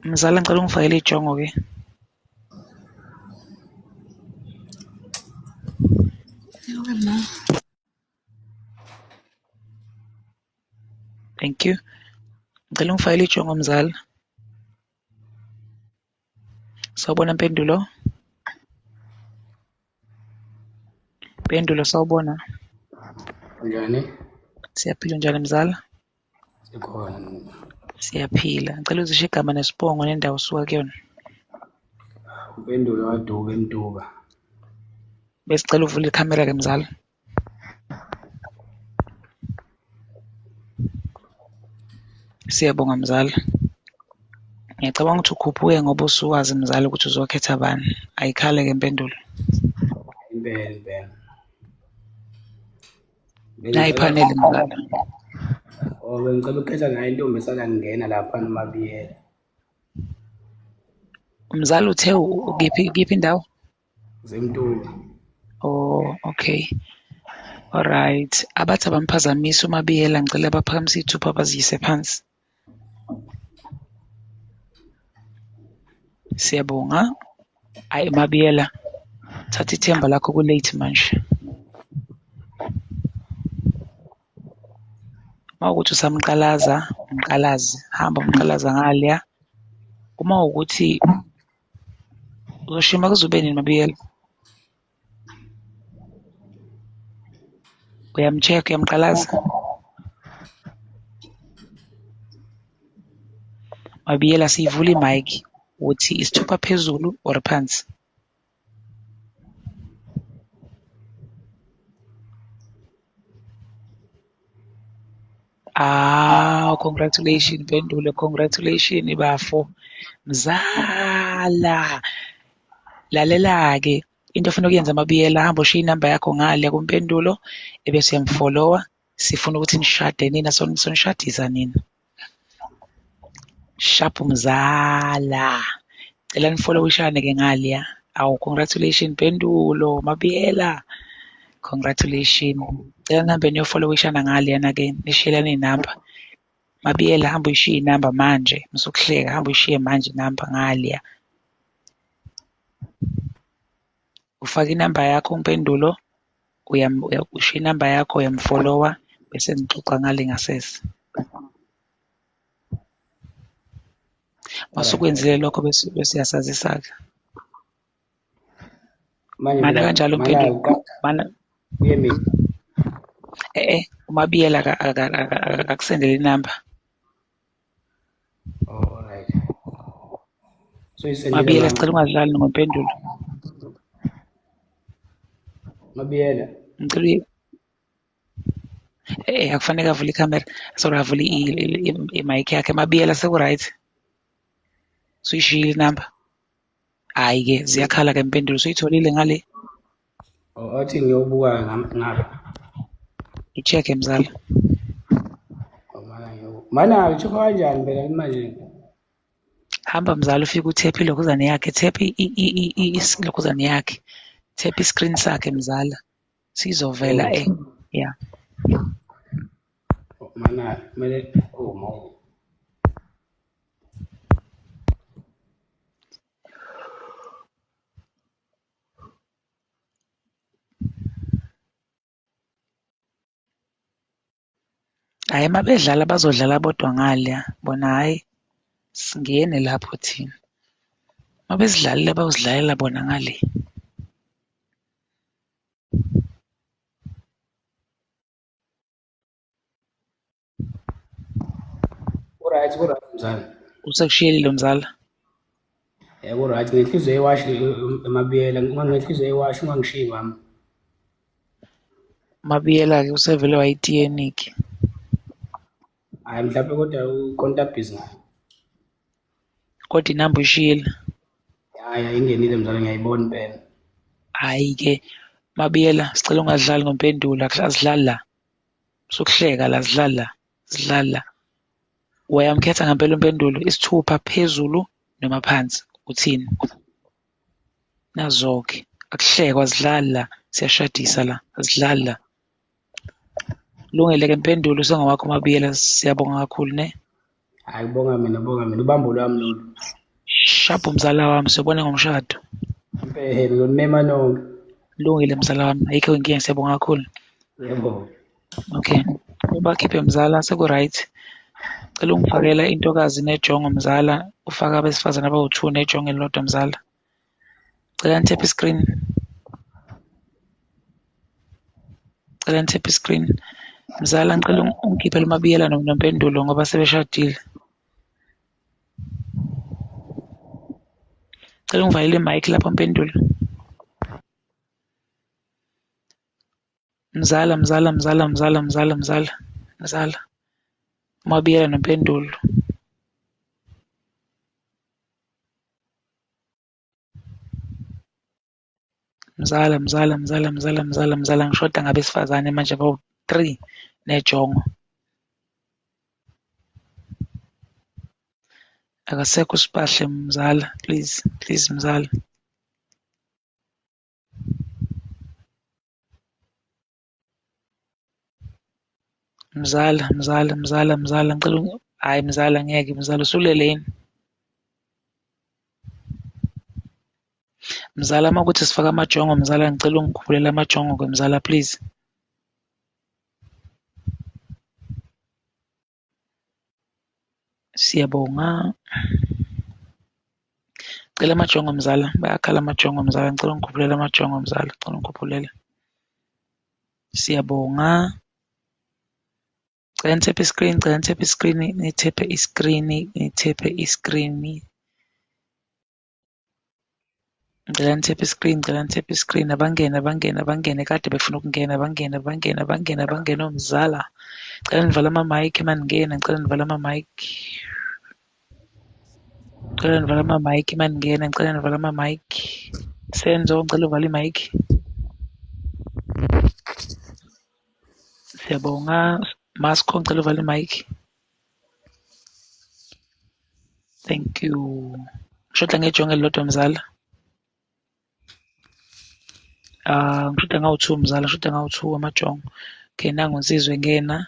Mzala ngicela ungifakele ijongo ke. Thank you. Ngicela ungifakele ijongo mzala. Sawubona Mpendulo. Mpendulo sawubona. Njani? Siyaphila njani mzala? Sikhona. Siyaphila. Ngicela uzisho igama nesibongo nendawo osuka kuyona. Mpendulo waDube Mtuba. Besicela uvule ikhamera ke mzala. Siyabonga mzala. Ngiyacabanga ukuthi ukhuphuke ngoba usuwazi mzala ukuthi uzokhetha bani. Ayikhale-ke impendulo. Impela impela. Nayi Bengicela iphaneli mzala. oh bengicela ukukhetha naye intombi esanda kungena lapha noMabiyela. Umzala uthe ukiphi kiphi indawo? Zemtuba. Oh, okay. Alright. Abathi abamphazamisi uMabiyela ngicela baphakamise iy'thupha baziyise phansi. Siyabonga. Hhayi Mabiyela, thatha ithemba lakho ku-late manje. Uma kuwukuthi usamqalaza, umqalaze. Hamba umqalaza ngaleya. Uma kuwukuthi uzoshima kuze ube nini Mabiyela? Uyam-check-a, uyamqalaza? Mabiyela siyivula i-mic uthi isithupha phezulu or phansi? Ah, congratulations Mpendulo, congratulations bafo. Mzala. Lalela-ke into ofuna ukuyenza Mabiyela, hamba ushiye inamba yakho ngale kuMpendulo ebese uyamfollowa. Sifuna ukuthi nishade nina, sonishadisa nina. Sharp mzala. Cela nifollowishane-ke ngaleya. Awu, congratulations Mpendulo, Mabiyela. Congratulations. Cela nihambe niyofollowishana ngaleyana-ke nishiyelane iy'namba. Mabiyela hamba uyishiye inamba manje, musukuhleka hamba uyishiye manje inamba ngaleya. Ufaka inamba yakho Mpendulo, ushiya inamba yakho uyamfollowa bese nixoxa ngale ngasese. Alright. Masukwenzile lokho bese bese uyasazisa-ke. Manje Mana mina kanjalo mana Mpendulo, uqa mana kuye mina. uMabiyela akakusendele inamba. Oh, alright. So isendile Mabiyela mama. sicela ungadlali ngoMpendulo. Mabiyela. Ngicela akufanele avule ikhamera, sorry avule i-mic yakhe. Mabiyela seku-right? Suyishiyile inamba? Hhayi-ke ziyakhala-ke Mpendulo, suyitholile ngale? Oh, athi ngiyobuka ngapha. I-check-e mzala. Oh, mana ngiyobuka. Mana ucheck kanjani phela manje? Hamba mzala ufike uthephe ilokhuzane yakhe, thephe ilokhuzane yakhe. Thephe i-screen sakhe mzala. Sizovela Oh, yeah. oh, mana kumele oh my. Hhayi uma bedlala bazodlala bodwa ngaleya. Bona hhayi singene lapho thina. Uma bezidlalela bayozidlalela bona ngale. Ku-right, ku-right mzala. Usekushiyelile mzala. Ku-right ngenhliziyo ewashi emabiyela, ngenhliziyo ewashi ungangishiyi mama. Mabiyela-ke usevele wayitiyeniki. Hhayi mhlawumbe kodwa uqonda busy ngayo. Kodwa inamba uyishiyile. Hhayi ayingenile mzala ngiyayibona impela. Hhayi-ke Mabiyela sicela ungadlali ngoMpendulo, asidlali la. Sukuhleka la, sidlali la, sidlali la. Wayamkhetha ngempela uMpendulo, isithupha phezulu noma phansi, uthini? Nazo-ke, akuhlekwa asidlali la, siyashadisa la, asidlali la. Kulungile-ke Mpendulo, usengowakho Mabiyela, siyabonga kakhulu ne. Hhayi bonga mina, bonga mina, ubambo lwami lolu. Shabhu mzala wami, siyobona ngomshado. Impela ngizonimema nonke. Kulungile mzala wami, ayikho inkinga, siyabonga kakhulu. Yebo. Okay, ubakhiphe mzala seku-right. Cela ungifakela intokazi nejongo mzala, ufake abesifazane abawu-two nejongo elilodwa mzala. Cela nithephe i-screen. Cela nithephe i-screen. Mzala ngicela ungikhiphele uMabiyela noMpendulo ngoba sebeshadile. Cela ungivalele i-mic lapho Mpendulo. Mzala, mzala, mzala, mzala, mzala, mzala, mzala. UMabiyela noMpendulo. Mzala, mzala, mzala, mzala, mzala, mzala, ngishoda ngabesifazane manje abawu-3 nejongo. Akasekho uSibahle mzala, please, please mzala. Mzala, mzala, mzala, mzala, ngicela hhayi mzala ngeke mzala usulele yini? Mzala uma kuwukuthi sifake amajongo mzala ngicela ungikhuphulele amajongo-ke mzala please. Siyabonga. Cela amajongo mzala, bayakhala amajongo mzala, ngicela ungikhuphulele amajongo mzala, ngicela ungikhuphulele. Siyabonga. Cela nithephe i-screen, cela nithephe i-screen, nithephe i-screen, nithephe i-screen. Ngicela nithephe i-screen, ngicela nithephe i-screen. Abangene, abangene, abangene, kade befuna ukungena, abangene, abangene, abangene, abangene omzala. Ngicela nivale ama-mic maningena, ngicela nivale ama-mic. Ngicela nivale ama-mic maningena, ngicela nivale ama-mic. Senzo, ngicela uvale i-mic. Siyabonga. Masco, ngicela uvale i-mic. Thank you. Ngishoda ngejongo elilodwa mzala. Ngishoda ngawu-2 mzala, ngishoda ngawu-2 amajongo. Okay, nangu uNsizwa engena.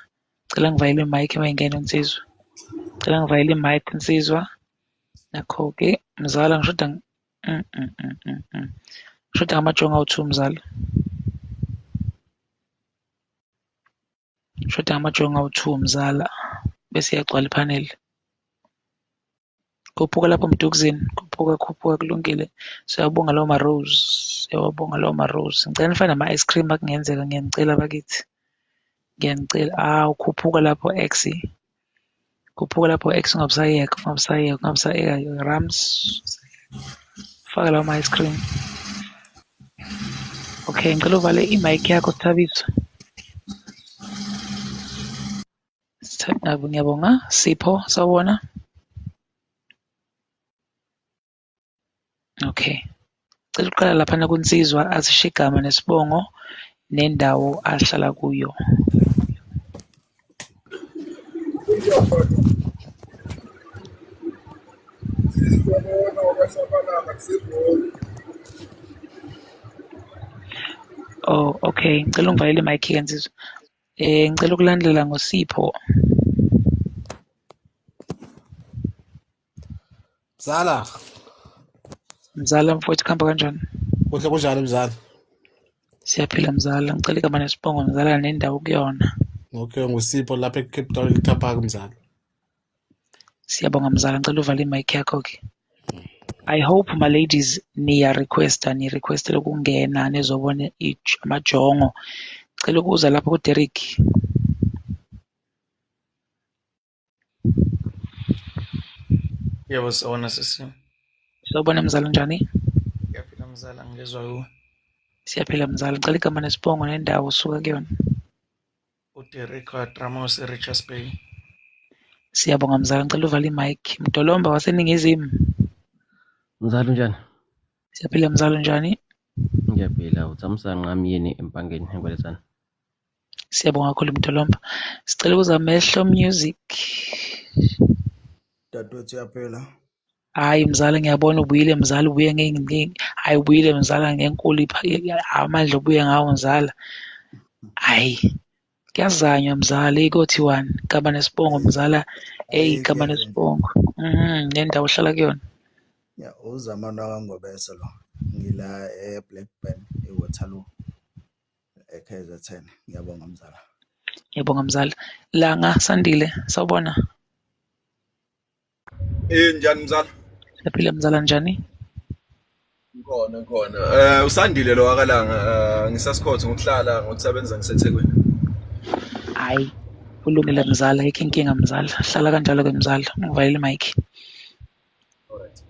Cela ngivalele i-mic uma ingena uNsizwa. Cela ngivalele i-mic Nsizwa. Nakho-ke mzala ngishoda Ngishoda ngamajongo awu-2 mzala. Ngishoda ngamajongo awu-2 mzala bese iyagcwala iphaneli. Khuphuka lapho Mdukuzini, khuphuka khuphuka kulungile. Siyawabonga lawo ma-rose, siyawabonga lawo ma-rose. Ngicela nifake nama-ice cream uma kungenzeka, ngiyanicela bakithi. Ngiyanicela. Awu khuphuka lapho X. Khuphuka lapho X ungabusayeka, ungabusayeka, ungabusayeka Rams. Faka lawo ma-ice cream. Okay, ngicela uvale i-mic yakho Thabiso. Ngiyabonga. Sipho, sawubona. Okay. Cela uqala laphana kuNsizwa azisho igama nesibongo nendawo ahlala kuyo. Oh, okay. Ngicela ungivalele i-mic ke Nsizwa. Ngicela ukulandela ngoSipho. Mzala. Mzala mfowethu kuhamba kanjani? Kuhle kunjani mzala? Siyaphila mzala, ngicela igama nesibongo mzala nendawo kuyona. Okay, nguSipho lapha eCape Town eLitha Park mzala. Siyabonga mzala, ngicela uvale i-mic yakho ke. I hope my ladies niya requesta, ni requestele ukungena nizobona amajongo. Cela ukuza lapho kuDerek. Yebo, sawubona sisi. Sawubona mzala unjani? Ngiyaphila mzala, ngizwa kuwe. Siyaphila mzala, ngicela igama nesibongo nendawo osuka kuyona. uDerek Ramos eRichards Bay. Siyabonga mzala, ngicela uvale i-mic. Mdolomba waseNingizimu. Mzala unjani? Siyaphila mzala unjani? Ngiyaphila, uThamsanqa Myeni eMpangeni eNgwelezane. Siyabonga kakhulu Mdolomba. Sicela ukuza Mehlo Music. Dadewethu uyaphila. Hayi mzala ngiyabona ubuyile mzala ubuye hayi ubuyile mzala ngenkulu amandla obuye ngawo mzala. Hayi kuyazanywa mzala kothiwani gama nesibongo mzala eyi Hayi gama kuyenzeka. nesibongo. Nendawo ohlala kuyona. Ya uZamani wakwaNgobese lo. Ngila eBlackburn eWaterloo eKZN. Ngiyabonga mzala. Ngiyabonga mzala. Langa Sandile sawubona. Njani mzala? Siyaphila mzala njani? Ngikhona ngikhona. Usandile lo wakalanga ngisasikhotha ngokuhlala ngokusebenza ngiseThekwini. Hayi kulungile mzala, ayikho inkinga mzala. Hlala kanjalo ke mzala, ungivalele i-mic. Alright.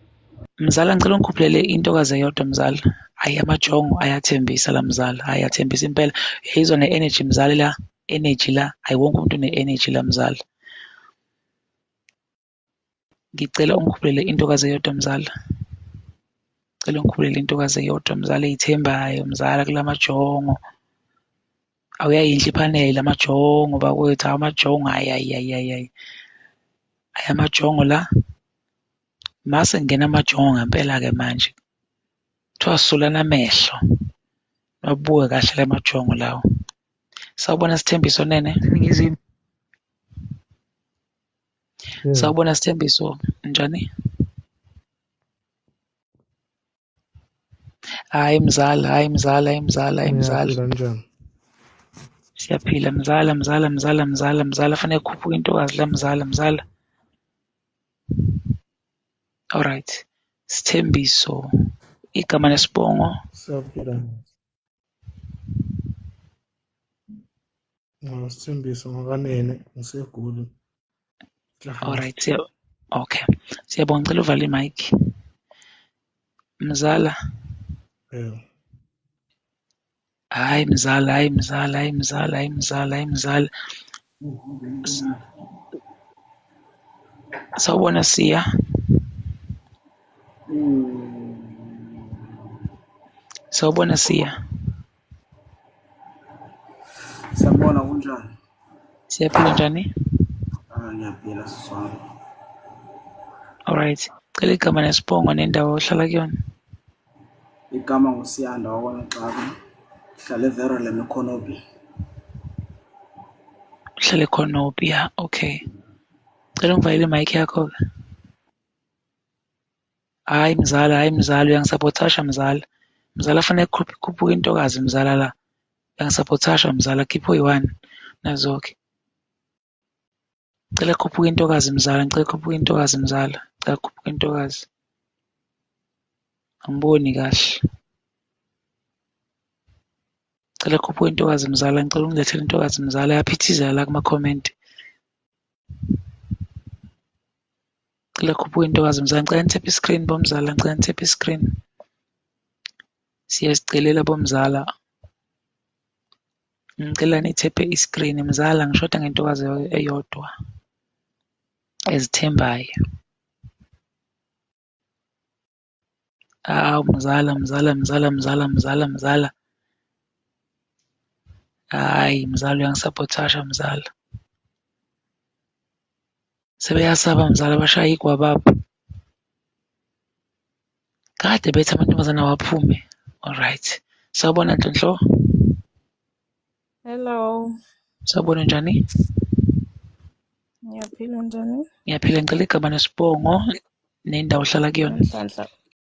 Mzala ngicela ungikhuphulele intokazi eyodwa mzala. Hayi amajongo ayathembisa la mzala, hayi ayathembisa impela. Uyayizwa ne-energy mzala la, energy la, hayi wonke umuntu une-energy la mzala. Ngicela ungikhuphulele intokazi eyodwa mzala. Cela ungikhulele intokazi eyodwa mzala eyithembayo mzala kulamajongo. Awuyayinhle iphaneli amajongo bakwethu, amajongo hhayi hhayi hhayi hhayi hhayi. Hhayi amajongo la, mase kungena amajongo ngempela-ke manje. Kuthiwa sulani amehlo, niwabuke kahle la majongo lawa. Sawubona Sithembiso Nene. Eningizimu. Yebo. Sawubona Sithembiso, njani? Hhayi mzala, hhayi mzala, hhayi mzala, hhayi mzala. Ngiyaphila njani? Siyaphila mzala, mzala, mzala, mzala, mzala. Fanele kukhuphuke intokazi la mzala, mzala. Alright. Sithembiso, igama nesibongo. Siyaphila. Sithembiso ngakanene ngiseGoli. Alright, siya okay. Siyabonga, ngicela uvale i-mic. Mzala. Yebo. Hhayi mzala, hhayi mzala, hhayi mzala, hhayi mzala, hhayi mzala. Sawubona Siya. Sawubona Siya. Sanibona, kunjani? Siyaphila njani? Ah, ngiyaphila sisi wami. Alright. Cela igama nesibongo nendawo ohlala kuyona. Igama nguSiyanda wakwaNoxaba. Ngihlala eVerulam eKhonobi. Uhlale eKhonobia. Okay. Cela ungivalele i-mic yakho-ke. Hhayi mzala, hhayi mzala, uyangisabothasha mzala. Mzala fanele kukhuphuke intokazi mzala la. Uyangisabothasha mzala, khipha oyi-one. Nazo-ke. Ngicela kukhuphuke intokazi mzala, ngicela kukhuphuke intokazi mzala. Ngicela kukhuphuke intokazi. Angiboni kahle. Ngicela kukhuphuke intokazi mzala, ngicela ungilethele intokazi mzala. Yaphithizela la kuma-comment. Ngicela kukhuphuke intokazi mzala, ngicela nithephe i-screen bomzala, ngicela nithephe i-screen. Siyazicelela bomzala. Ngicela nithephe i-screen mzala, ngishoda ngentokazi eyodwa ezithembayo. Hawu mzala, mzala, mzala, mzala, mzala, mzala. Hhayi mzala uyangisabothasha mzala. Sebeyasaba mzala bashaya igwababa. Kade bethi amantombazane awaphume. Alright. Sawubona Nhlanhla. Hello. Sawubona njani? Ngiyaphila njani? Ngiyaphila, ngicela igama nesibongo nendawo ohlala kuyona. Nhlanhla.